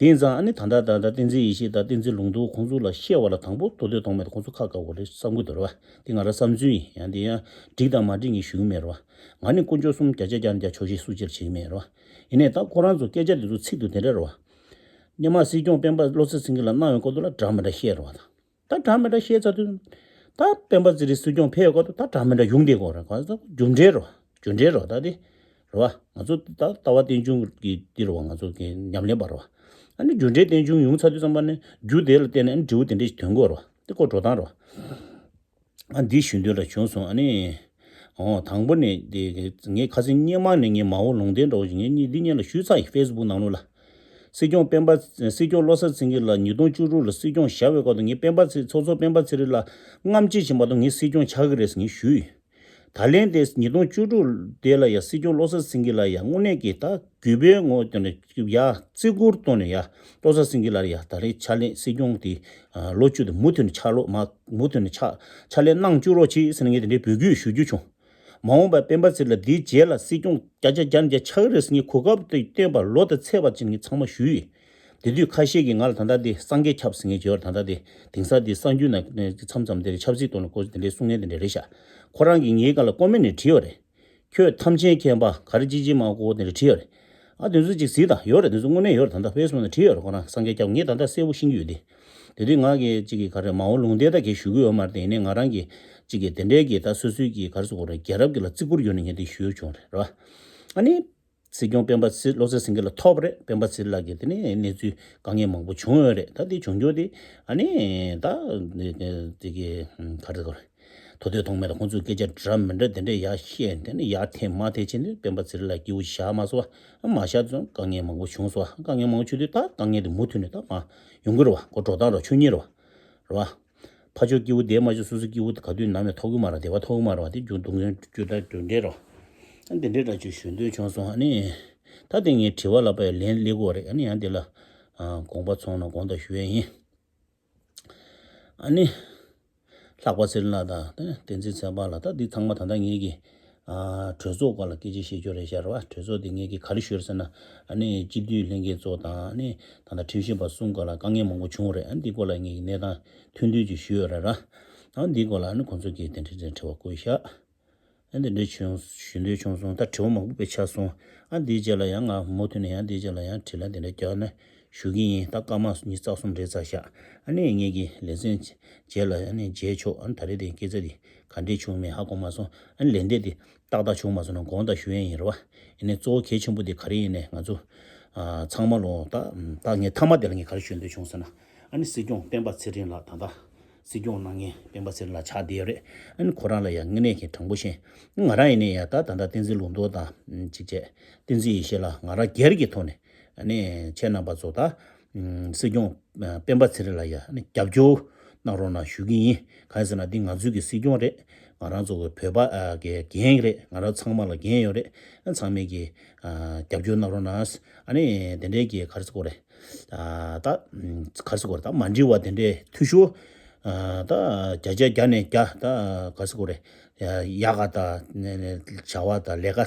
ད་དེ་ཡིན་ཙང་ཨ་ནི་ད་ད་ད་ད་བསྟན་འཛིན་ཡེ་ཤེས་དང་བསྟན་འཛིན་ལུང་རྟོགས་ཁོང་ཚོ་ལ་བཤད་པ་ལ་དང་པོ་ཐུབ་བསྟན་ཐོགས་མེད་དང་ཁོང་ཚོ་ཁ་བཀག་དགོས་རེད་བསམ་གྱི་འདུག་རེད་བ། དེ་ང་རང་བསམ་ཚུལ་ཡིན། ཡང་དེ་ཡང་འགྲིག་དང་མ་འགྲིག་ངས་ཞུ་གི་མེད་རེད་བ། ང་ནི་དཀོན་མཆོག་གསུམ་བརྒྱ་ཆ་བརྒྱ་ནས་བརྒྱ་ཆོག་ཤེས་སུ་ཅིར་བྱེད་ཀྱི་མེད་རེད་བ། ཡིན་ནའི་ད་ཁོ་རང་ཚོ་སྐད་ཆ་དེ་ཚོ་ཚིག་ཏུ་དེ་འདྲ་རེད་བ། སྔོན་མ་སྲིད་སྐྱོང་སྤེན་པ་བློ་བཟང་སེང་གེ་ལ་གནང་བའི་སྐོར་དུ་ལ་འདྲ་མི་འདྲ་བཤད་རེད་བ། ད་ད་འདྲ་མི་འདྲ་བཤད་ཚར་དུས། ད་སྤེན་པ་ཚེ་རིང་སྲིད་སྐྱོང་ཕེབས་ཡོད་སྐབས་དུ་ད་འདྲ་མི་འདྲ་ཡོང་བསྡད་ཀྱི་ཡོད་རེད། གང་ཟེར་རྒྱུ་འབྲས་རེད་བ། རྒྱུ་འབྲས་རེད་བ། ད་དེ་རེད་བ། ང་ཚོ་ད་ལྟ་བ་རྟེན་འབྱུང་གི་འདི་རེད་བ། ང་ཚོ་གི་ཉམས་ལེན་པ་རེད་བ། ཨ་ནི་རྒྱུ་འབྲས་རྟེན་འབྱུང་ཡོང་ཚར་དུས་ཙམ་པ་ནས་རྒྱུ་དེ་ལ་བརྟེན་ནས་ཨ་ནི་འབྲས་བུ་དེ་འདྲ་ཞིག་ཐོན་གྱི་ཡོད་རེད་བ། དེ་ཁོ་འགྲོ་སྟངས་རེད་བ། ཨ་འདི་ཞུ་འདོད་ལ་བྱུང་སོང་། ཨ་ནི། འོ་དང་པོ་ནས་དེ་ངས་ཁ་སང་སྔོན་མ་ནས་ངས་མ་འོངས་ལུང་བསྟན་འདྲ་བོ་ཞིག་ངས་འདི་སྔོན་ལ་ཞུས་ཚར་ཡིན། ཕེ་སི་བུག་ནང་ལོགས་ལ། སྲིད་སྐྱོང་སྤེན་པ། སྲིད་སྐྱོང་བློ་བཟང་སེང་གེ་ལགས་ཉིས་སྟོང་བཅུ་དྲུག་ལ་སྲིད་སྐྱོང་བཞག་པའི་སྐབས་དུ་ངས་སྤེན་པ་ཚེ་ཚོགས་གཙོ་སྤེན་པ་ཚེ་རིང་ལ་རྔམ་བརྗིད་ཆེན་པོ་དང་ངས་སྲིད་སྐྱོང་ཆགས་ཀྱི་རེད་ཟེར་ངས་ཞུས་ཡིན། ད་ལན་དེ་ཉིས་སྟོང་བཅུ་དྲུག་དེ་ལ་ཡ་སྲིད་སྐྱོང་བློ་བཟང་སེང་གེ་ལགས་ཡ་དངོས་གནས་ཀྱི་ད་གུས་པའི་ངོ་བསྟོད་ནས་ཡ་བརྩི་བཀུར་བཏང་ནས་ཡ་བློ་བཟང་སེང་གེ་ལགས་ཡ་ད་རེས་ཕྱག་ལས་སྲིད་སྐྱོང་དེ་ལོ་བཅུ་དེ་མུ་མཐུད་ནས་ཕྱག་ལོ་མ་མུ་མཐུད་ནས་ཕྱག་ཕྱག་ལས་གནང་བཅུག་རོགས་གྱིས་ཟེར་ནས་ངས་དེ་འདྲའི་འབོད་སྐུལ་ཞུ་རྒྱུ་བྱུང་། མ་འོངས་པར་སྤེན་པ་ཚེ་ལ་འདིའི་རྗེས་ལ་སྲིད་སྐྱོང་བརྒྱ་ཆ་བརྒྱ་ནས་བརྒྱ་ཆགས་ཀྱི་རེད་ཟེར་ངས་གོ་སྐབས་དེ་བཏོན་པ་ལོ་དང་ཚེས་པ་ཅིག་ངས་ཚང་མ་ཞུས་ཡིན། དེ་དུས་ཁ་ཤས་ཀྱིས་ང་ལ་ད་ལྟ་དེ་སངས་རྒྱས་ཁྱབ་ཟེར་མཁན་ཅིག་ཡོད་རེད། ད་ལྟ་དེ་དེང་སང་དེ་གསར་འགྱུར་ནང་མཚམས་མཚམས་དེ་ཆབ་སྲིད་ཐོག་ནས་ཁོ་ཚོས་དེ་འདྲའི་གསུང་མཁན་དེ་འདྲ་རེད་ཤག་ཁོ་རང་གིས་ངའི་སྒང་ལ་ཀོ་མེན་ཊི་ནས་བྲིས་ཡོད་རེད། ཁྱོད་ཐམས་ཅད་མཁྱེན་པ་ག་རེ་ཅི་ཅི་མ་གོ་དེ་འདྲ་བྲིས་ཡོད་རེད། ཨ་དེ་ཚོ་ཅིག་གཟིགས་དང་། ཡོད་རེད། དེ་ཚོ་དངོས་གནས་ཡོད་རེད། ད་ལྟ་ཕེ་སི་བུག་ནང་བྲིས་ཡོད་རེད། ཁོ་རང་སངས་རྒྱས་སྐྱབས་ངས་ད་ལྟ་གསལ་པོ་ཤེས་ཀྱི་ཡོད་དེ། དེ་དུས་ང་གིས་ཅིག་གིས་ག་རེ་མ་འོངས་ལུང་བསྟན་ད་གས་ཞུ་གི་ཡོད་མ་རེད་དེ། ཡིན་ནའི་ང་རང་གིས་ཅིག་གིས་དེ་འདྲའི་གི་ད་སོ་སོའི་གི་ག་རེ་ཟེར་དགོས་རེད། རྒྱལ་རབས་ཀྱི་ལ་བརྩི་བཀུར་ཡོད་ནས་ངས་དེ་ཞུས་བྱུང་རེད། རེད་བ། ཨ་ནི། སྲིད་སྐྱོང་སྤེན་པ་ཚེ་བློ་བཟང་སེང་གེ་ལགས་ཐོབ་རེད། སྤེན་པ་ཚེ་རིང་ལགས་ཀྱིས་དེ་ནས་གནས་ཚུལ་དཀའ་ངལ་མང་པོ་བྱུང་ཡོད་རེད། ད་དེ་བྱུང་རྒྱུ་དེ་ཨ་ནི་ད་དེ་གི་ག་རེ་ཟེར་དགོས་རེད། ཐུབ་བསྟན་ཐོགས་མེད་དང་ཁོང་ཚོས་སྐད་ཆ་འདྲ་མི་འདྲ་དེ་འདྲ་ཡར་བཤད། དེ་ནས་ཡར་འཐེན་མར་འཐེན་བྱས་ནས་སྤེན་པ་ཚེ་རིང་ལགས་སྐྱིད་པོ་བཞག་མ་སོང་བ། མ་བཞག་ཙང་དཀའ་ངལ་མང་པོ་བྱུང་སོང་བ། དཀའ་ངལ་མང་པོ་བྱུང་དུས་ད་དཀའ་ངལ་དེ་མུ་མཐུད་ནས་ད་མར་ཡོང་གི་རེད་བ། ཁོ་འགྲོ་སྟངས་རེད་བ། ཆོས་ཉིད་རེད་བ། རེད་བ། ཕར་ཕྱོགས་སྐྱིད་པོ་བསྡད་མ་བྱུང་། སོ་སོ་སྐྱིད་པོ་ག་དུས་ནམ་ཡང་ཐོབ་ཀྱི་མ་རེད། བདེ་བ་ཐོབ་ཀྱི་མ་རེད་བ། དེ་རྒྱུ་སྡུག་བསྔལ་རྒྱུ་ད་གྲུབ་འབྲས་རེད་བ། ཨ་འདི་འདྲའི་འདྲ་ཅིག་ཞུ་འདོད་བྱུང་སོང་། ཨ་ནི་ད་དེ་ངས་དྲི་བ་ལ་ཕར་ལན་སླེབས་ཀྱི་ཡོད་རེད། ཨ་ནི་ཡང་དེ་ལ་ཨ་དགོངས་པ་ཚོམས་ན་དགོངས་དག་ཞུ་ཡས་ཡིན། ཨ་ནི། ལྷག་པ་ཚེ་རིང་ལགས་དང་ད་བསྟན་འཛིན་ཚེ་དཔག་ལགས། ད་འདི་ཚང་མ་ད་ལྟ་ངེད་ཀྱི་ཨ་གྲོས་ཚོགས་སྐོར་ལ་སྐད་ཆ་བཤད་རྒྱུ་རེད་ཤག་རེད་བ། གྲོས་ཚོགས་འདི་ངེད་ཀྱིས་ག་རེ་ཞུས་རེད་ཟེར་ན། ཨ་ནི་སྤྱི་འཐུས་ལྷན་རྒྱས་ཚོ་དང་། ཨ་ནི་ད་ལྟ་ཁྲིམས་ཞིབ་པ་གསུམ་སྒང་ལ་དཀའ་ངལ་མང་པོ་བྱུང་རེད། ཨ་ནི་འདི་སྐོར་ལ་ངེད་ཀྱིས་གནས་སྟངས་ཐུང་ཐུང་ཅིག་ཞུས་ཡོད་རེད་ར། ཨ་ནི་འདི་སྐོར་ལ་ཨ་ནི་ཁོང་ཚོ་གིས་དེ་འདྲ་དེ་འདྲ་དྲི་བ་བཀོད་ཤག་ཨ་འདི་འདྲ་བྱུང་ཞུ་འདོད་བྱུང་སོང་། ད་དྲི་བ་མང་པོ་དཔེ་ཆགས་སོང་། ཨ་འདིའི་རྗེས་ལ་ཡང་ང་མུ་མཐུད་ནས་ཡང་འདིའི་རྗེས་ལ་ཡང་དྲིས་ལན་དེ་འདྲ་རྒྱག་ན་ཞུ་གི་ཡིན། ད་སྐར་མ་ཉི་ཤུ་རྩ་གསུམ་རེད་ཚར་ཤག་ཨ་ནི་ངེད་ཀྱི་ལེ་ཚན་རྗེས་ལ་ཨ་ནི་མཇལ་ཆོག་ཨ་ནི་ད་རེས་དེ་སྐད་ཆ་དེ་ག་འདྲས་བྱུང་མེད་ཧ་གོ་མ་སོང་། ཨ་ནི་ལན་འདེབས་དེ་ཏག་ཏག་བྱུང་མ་སོང་ན་དགོངས་དག་ཞུ་ཡས་ཡིན་རེད་བ། ཡིན་ནའི་གཙོ་བོ་གལ་ཆེན་པོ་དེ་ག་རེ་ཡིན་ནའི་ང་ཚོ་ཨ་ཚང་མ་ལོ་ད་ད་ངས་མཐའ་མ་དེ་ལ་ངས་ག་རེ་ཞུ་འདོད་བྱུང་ཟེར་ན། ཨ་ནི་སྲིད་སྐྱོང་སྤེན་པ་ཚེ་རིང་ལགས་ད་ལྟ་སྲིད་སྐྱོང་གནང་མཁན་སྤེན་པ་ཚེ་རིང་ལགས་ཆགས་བསྡད་ཡོད་རེད། ཨ་ནི་ཁོ་རང་ལ་ཡང་དངོས་གནས་ཀྱི་དྲང་པོ་བཤད། ང་རང་ཡིན་ནའི་ཡང་ད་ད་ལྟ་བསྟན་འཛིན་ལུང་རྟོགས་དང་གཅིག་བྱས། བསྟན་འཛིན་ཡེ་ཤེས་ལགས། ང་རང་སྒེར་གྱི་ཐོག་ནས་ཨ་ནི་ཁྱེད་རྣམ་པ་ཚོ་ད་སྲིད་སྐྱོང་སྤེན་པ་ཚེ་རིང་ལགས་ཡ་ཨ་ནི་རྒྱབ་སྐྱོར་གནང་རོགས་གནང་ཞུ་གི་ཡིན། གང་ཡིན་ཟེར་ན་འདི་ང་ཚོའི་གི་སྲིད་སྐྱོང་རེད། ང་རང་ཚོ་གི་བོད་པ་ཨ་གི་འགན་རེད། ང་རང་ཚང་མ་ལ་འགན་ཡོད་རེད། ཨ་ཚང་མས་ཀྱི་ཨ་རྒྱབ་སྐྱོར་གནང་རོགས་གནང་། ཨ་ནི་དེ་འདྲའི་གི་ག་རེ་ཟེར་དགོས་རེད། ཨ་ད་ག་རེ་ཟེར་དགོས་རེད། ད་མ་འགྲིག་པ་དེ་འདྲའི་འཐུས་ཤོར་ཨ་ད་བརྒྱ་ཆ་བརྒྱ་ནས་བརྒྱ་ད་ག་རེ་ཟེར་དགོས་རེད། ཡག་ག་དང་བྱ་བ་དང་ལས་ཀ་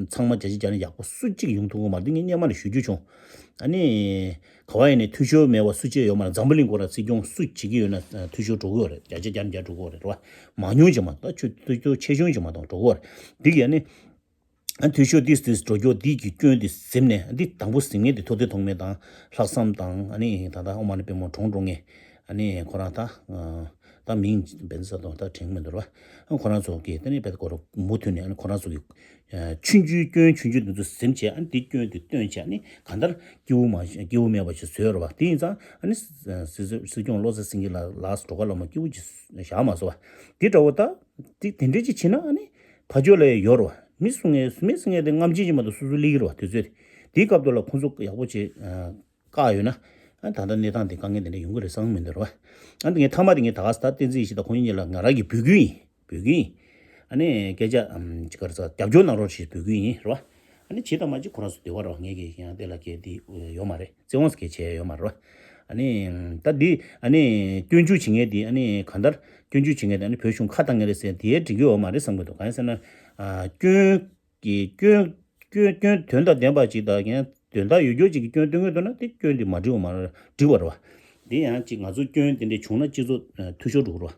ཚང་མ་བརྒྱ་ཆ་བརྒྱ་ནས་ཡག་པོ་སུ་གཅིག་ཡོང་ཐུབ་ཀྱི་མ་རེད། འདི་ངས་སྔོན་མ་ནས་ཞུ་རྒྱུ་བྱུང་། ཨ་ནི་ག་བ་ཡིན་ནའི་འཐུས་ཤོར་མེད་པ་སུ་གཅིག་ཡོད་མ་རེད། འཛམ་བུ་གླིང་ཁོ་རང་སྲིད་སྐྱོང་སུ་བྱེད་ཀྱི་ཡོད་ན་འཐུས་ཤོར་འགྲོ་གི་ཡོད་རེད། བརྒྱ་ཆ་བརྒྱ་ནས་བརྒྱ་འགྲོ་གི་ཡོད་རེད། རེད་བ། མང་ཉུང་བྱེད་མ་ད་ཆོས་འཐུས་ཤོར་ཆེ་ཆུང་བྱེད་མ་གཏོང་འགྲོ་གི་ཡོད་རེད། འདི་ག་ནི། ཨ་འཐུས་ཤོར་ཏིས་ཏིས་འགྲོ་རྒྱུ་འདི་གི་སྐྱོན་འདི་ཟིན་ནས། འདི་དང་པོ་ཟིན་མཁན་འདི་ཐུབ་བསྟན་ཐོགས་མེད་དང་ལྷག་བསམ་དང་། ཨ་ནི་ད་ལྟ་ཨོཾ་མ་ཎི་པདྨེ་གྲོངས་འགྲོ་མཁན། ཨ་ནི་ཁོ་རང་ད་ད་མིང་བེན་ས་དང་ད་དྲན་མི་འདུག་ར། ཨ་ཁོ་རང་ཚོ་གི་ད་ནི་བེད་ཁོ་རང་མུ་མཐུད་ནས། ཨ་ནི་ཁོ་རང་ཚོ་གི་ཆུང་ཆུང་སྐྱོན་ཆུང་ཆུང་འདི་ཚོ་ཟིན་བྱས། ཨ་ནི་འདི་སྐྱོན་འདི་སྟོན་བྱས། ཨ་ནི་གང་ལྟར་སྐྱིད་པོ་མ་སྐྱིད་པོ་མེད་པ་ཞིག་བཟོས་ར་བ། དེ་ཡིན་ཙང་ཨ་ནི་སྲིད་སྲིད་སྐྱོང་བློ་བཟང་སེང་གེ་ལ་ལགས་སུ་འགྲོ་ཁ་ལ་མ་སྐྱིད་པོ་ཅིག་བཞག་མ་སོང་བ། འདི་འདྲ་བོ་ད་འདི་དེ་འདྲ་ཅིག་བྱས་ན་ཨ་ནི། ཕ་ཆོས་ལ་ཡོད་རེད་བ། མི་གསུང་ངེས་མི་གསུང་ངེས་དེ་རྔམ་བརྗིད་ཅིག་མ་གཏོགས་སོ་སོ་སླེབས་ཀྱི་རེད་བ། དུས་ཚོད་དེའི་སྐབས་དུ་ལ་ཁོང་ཚོ་ཡག་པོ་བྱས་བཀག་ཡོད་ན། ཨ་ད་ལྟ་གནས་སྟངས་དེ་དཀའ་ངལ་དེ་འདྲ་ཡོང་གི་རེད་བསམ་མི་འདུག་རེད་བ། ཨ་འདི་ངས་མཐའ་མ་དེ་ངས་ད་ག་ས་ད་བསྟན་འཛིན་ཡེ་ཤེས་དང་ཁོང་གཉིས་ལ་ང་རང་གི་འབོད་སྐུལ་ཡིན། འབོད་སྐུལ་ཡིན། ཨ་ནི་སྐད་ཆ་ཅིག་ག་རེ་ཟ། རྒྱབ་སྐྱོར་གནང་རོགས་ཞེས་འབོད་སྐུལ་ཡིན་རེད་བ། ཨ་ནི་བྱེད་དང་མ་བྱེད་ཁོ་རང་ཚོ་འདོད་པ་རེད་བ། ངས་ཀྱི་ཡང་དེ་ལ་གལ་ཏེ་ཡོད་མ་རེད། བཙན་དབང་སྐད་ཆ་ཡོད་མ་རེད་བ། ཨ་ནི་ད་འདི་ཨ་ནི་སྐྱོན་འཛུགས་བྱེད་མཁན་དེ། ཨ་ནི་གང་ལྟར་སྐྱོན་འཛུགས་བྱེད་མཁན་དེ་ཨ་ནི་བོད་གཞུང་ཁ་བཏང་མཁན་རེད་ཟེར་དེ་འགྲིག་གི་ཡོད་མ་རེད་བསམ་གི་འདུག་གང་ཡིན་ཟེར་ན། ཨ་སྐྱོན་གྱི་སྐྱོན་སྐྱོན་སྐྱོན་དོན་དང་ལྡན་པ་ཅིག་དང་ཡང་དོན་དག་ཡོད་རྒྱུ་ཅིག་གི་སྐྱོན་སྟོན་གི་འདུག་ན་དེ་སྐྱོན་དེ་མ་འགྲིག་པ་མ་རེད། འགྲིག་པ་རེད་བ། དེ་ཡང་ཅིག་ང་ཚོ་སྐྱོན་དེ་འདྲ་བྱུང་ན་སྤྱི་ཚོགས་འཐུས་ཤོར་འགྲོ་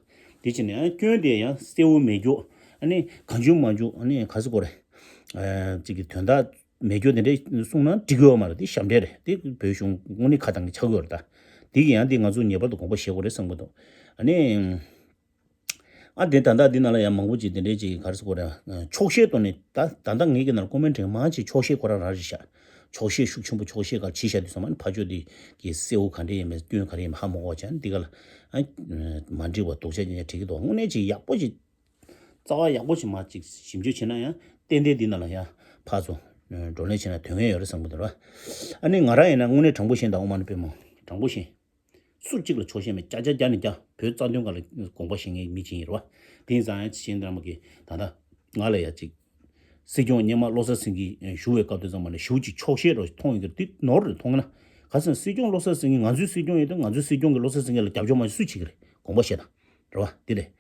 གི་རེད་བ། དེ་བྱས་ནས་ཡང་སྐྱོན་དེ་ཡང་གསལ་བོ་མེད་རྒྱུ། ཨ་ནི་གང་བྱུང་མང་བྱུང་ཨ་ནི་ག་ཟེར་དགོས་རེད། ཅིག་གི་དོན་དག་མེད་རྒྱུ་དེ་འདྲ་གསུངས་ན་འགྲིག་གི་ཡོད་མ་རེད། དེ་ཞབས་འདྲེན་རེད། དེ་བོད་གཞུང་དངོས་གནས་ཁ་བཏང་གི་ཆགས་ཀྱི་ཡོད་རེད་ད། དེ་གི་ཡང་དེ་ང་ཚོ་ངེས་པར་དུ་དགོངས་པ་བཞེས་དགོས་རེད་བསམ་གི་འདུག་ཨ་ནི། ཨ་དེ་ད་ལྟ་འདི་ནང་ལ་ཡང་མང་པོ་ཅིག་དེ་འདྲའི་ཅིག་ག་རེ་ཟེར་དགོས་རེད། ཆོག་ཤེས་ཐོག་ནས་ད་ད་ལྟ་ངེད་ཀྱི་ནང་ལ་ཀོ་མེན་ཊི་མང་ཆེ་ཆོག་ཤེས་ཁོ་རང་རང་རེད་ཤག་ཆོག་ཤེས་ཤུགས་ཆེན་པོ་ཆོག་ཤེས་ག་བྱས་ཤག་དུས་ཙམ་ཨ་ནི་ཕ་ཆོས་དེ་གི་གསལ་བོ་ག་འདྲ་ཡིན་མིན་སྐྱོན་ག་རེ་ཡིན་མིན་ཧ་མ་གོ་བ་བྱས། ཨ་ནི་འདི་ག་ལ་ཨ་མ་འགྲིག་པ་སྡུག་ཅག་ཅིག་འགྲིག་གི་འདུག་དངོས་གནས་ཅིག་ཡག་པོ་ཅིག་རྩ་བ་ཡག་པོ་ཞིག་མ་ཅིག་ཞིབ་འཇུག་བྱས་ན་ཡང་ཏན་ཏན་འདི་ནང་ལ་ཡང་ཕར་ཚུར་བགྲོ་གླེང་བྱས་ན་དོན་ངན་ཡོད་རེད་བསམ་གི་འདུག་ར། ཨ་ནི་ང་རང་ཡིན་ན་དངོས་གནས་དྲང་པོ་བཤད་ན་ད་ཨོཾ་མ་ཎི་པདྨེ་དྲང་པོ་བཤད། སུ་གཅིག་ལ་ཆོག་ཤེས་མེད། བརྒྱ་ཆ་བརྒྱ་ནས་བརྒྱ་བོད་རྩ་དོན་སྒང་ལ་དགོངས་པ་བཞེས་མཁན་མི་ཅིག་ཡིན་རེད་བ། དེ་ཡིན་ཙང་ཡང་གཞན་འདྲ་མ་གི་ད་ལྟ་ང་ལ་ཡ་གཅིག་སྲིད་སྐྱོང་སྔོན་མ་བློ་བཟང་སེང་གེ་ཞུ་བའི་སྐབས་དུས་ཙམ་པ་ནས་ཞེ་པོ་ཅིག་ཆོག་ཤེས་རོ་མཐོང་ཡོད་ཀྱི་རེད། དེ་ནོར་རེད་མཐོང་ན། ག་ཟེར་ན་སྲིད་སྐྱོང་བློ་བཟང་སེང་གེ་ང་ཚོའི་སྲིད་སྐྱོང་ཡིན་དུས་ང་ཚོའི་སྲིད་སྐྱོང་གི་བློ་བཟང་སེང་གེ་ལ་རྒྱབ་སྐྱོར་མ་བྱེད་སུ་བྱེད་ཀྱི་རེད། དགོངས་པ་བཞེས་དང་། རེད་བ། དེ་རེད།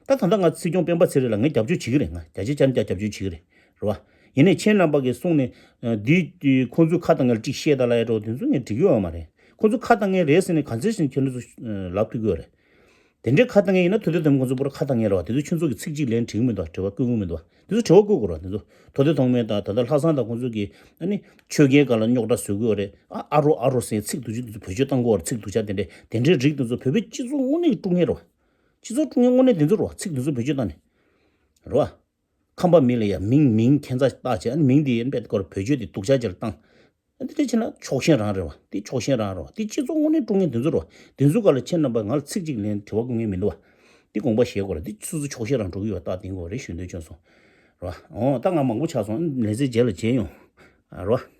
ད་ད་ལྟ་ང་སྲིད་སྐྱོང་སྤེན་པ་ཚེ་རིང་ལ་ངས་རྒྱབ་སྐྱོར་བྱེད་ཀྱི་རེད། ང་བརྒྱ་ཆ་བརྒྱ་ནས་བརྒྱ་རྒྱབ་སྐྱོར་བྱེད་ཀྱི་རེད། རེད་བ། ཡིན་ནའི་ཁྱེད་རྣམ་པ་གིས་གསུངས་ནས་འདི་ཁོང་ཚོའི་ཁ་བཏང་མཁན་ལ་གཅིག་བཤད་དང་ལབ་ཡ་འདྲ་བོ་དེ་ཚོ་ངས་འགྲིག་གི་ཡོད་མ་རེད། ཁོང་ཚོ་ཁ་བཏང་མཁན་རེད་ཟེར་ནས་ག་ཚོད་ཟིན་ཁྱེད་རང་ཚོ་ལབ་ཐུབ་ཀྱི་ཡོད་རེད། དེ་འདྲའི་ཁ་བཏང་མཁན་ཡིན་ན་ཐུབ་བསྟན་ཐོགས་མེད་ཁོང་ཚོ་པུ་ར་ཁ་བཏང་མཁན་རེད་བ། དེ་ཚོ་ཁྱོད་ཚོ་གི་ཚིག་གཅིག་ལན་འགྲིག་གི་མི་འདུག་དྲི་བ་བཀོད་གི་མི་འདུག་དེ་ཚོ་དྲི་བ་བཀོད་དགོས་རེད་བ། དེ་ཚོ་ཐུབ་བསྟན་ཐོགས་མེད་དང་ད་ལྟ་ལྷག་བསམ་དང་ཁོང་ཚོ་གི་ཨ་ནི་ཆོས་རྒྱལ་སྒང་ལ་རྙོག་དྲ་བཟོ་གི་ཡོད་རེད། ཨ་ཨ་རོ་ཨ་རོ་ཟེར་ཚིག་དུག་ཅིག་དེ་ཚོ་བེད་སྤྱོད་བཏང་གི་ཡོད་རེད། ཚིག་དུག་ཅག་དེ་འདྲའི་དེ་འདྲའི་རིགས་དེ་ཚོ་བོད་པའི་སྤྱི་ཚོགས་དངོས་གནས་དཀྲུག་མཁན་རེད་བ། སྤྱི་ཚོགས་དཀྲུག་མཁན་དངོས་གནས་དེ་ཚོ་རེད་བ། ཚིག་དེ་ཚོ་བེད་སྤྱོད་བཏང་ནས། རེད་བ། ཁམས་པ་མི་ལ་ཡ་མིང་མིང་ཁྱད་མཚར་བཏགས་བྱས། ཨ་ནི་མིང་དེ་ཡན་པའི་སྐོར་བེད་སྤྱོད་དེ་སྡུག་ཅག་ཅིག་ལ་བཏང་། ཨ་འདི་འདྲ་བྱས་ན་ཕྱོགས་ཞེན་རང་རེད་བ། དེ་ཕྱོགས་ཞེན་རང་རེད་བ། དེ་སྤྱི་ཚོགས་དངོས་གནས་དཀྲུག་མཁན་དེ་ཚོ་རེད་བ། དེ་ཚོ་སྒང་ལ་ཁྱེད་རྣམ་པ་ང་ལ་ཚིག་གཅིག་ལན་དྲི་བ་བཀོད་མཁན་མི་འདུག་བ། དེ་དགོངས་པ་བཞེས་དགོས་རེད། དེ་སོ་སོ་ཕྱོགས་ཞེན་རང་འགྲོ་གི་ཡོད་རྟགས་བསྟན་དགོས་རེད། ཞུ་འདོད་བྱུང་སོང་། རེད་བ། འོ་ད་ང་མང་པོ་ཆགས་སོང་། ཨ་ལན་ཚེ་རྗེས་ལ་མཇལ་ཡོང་། ཨ་རེད་བ།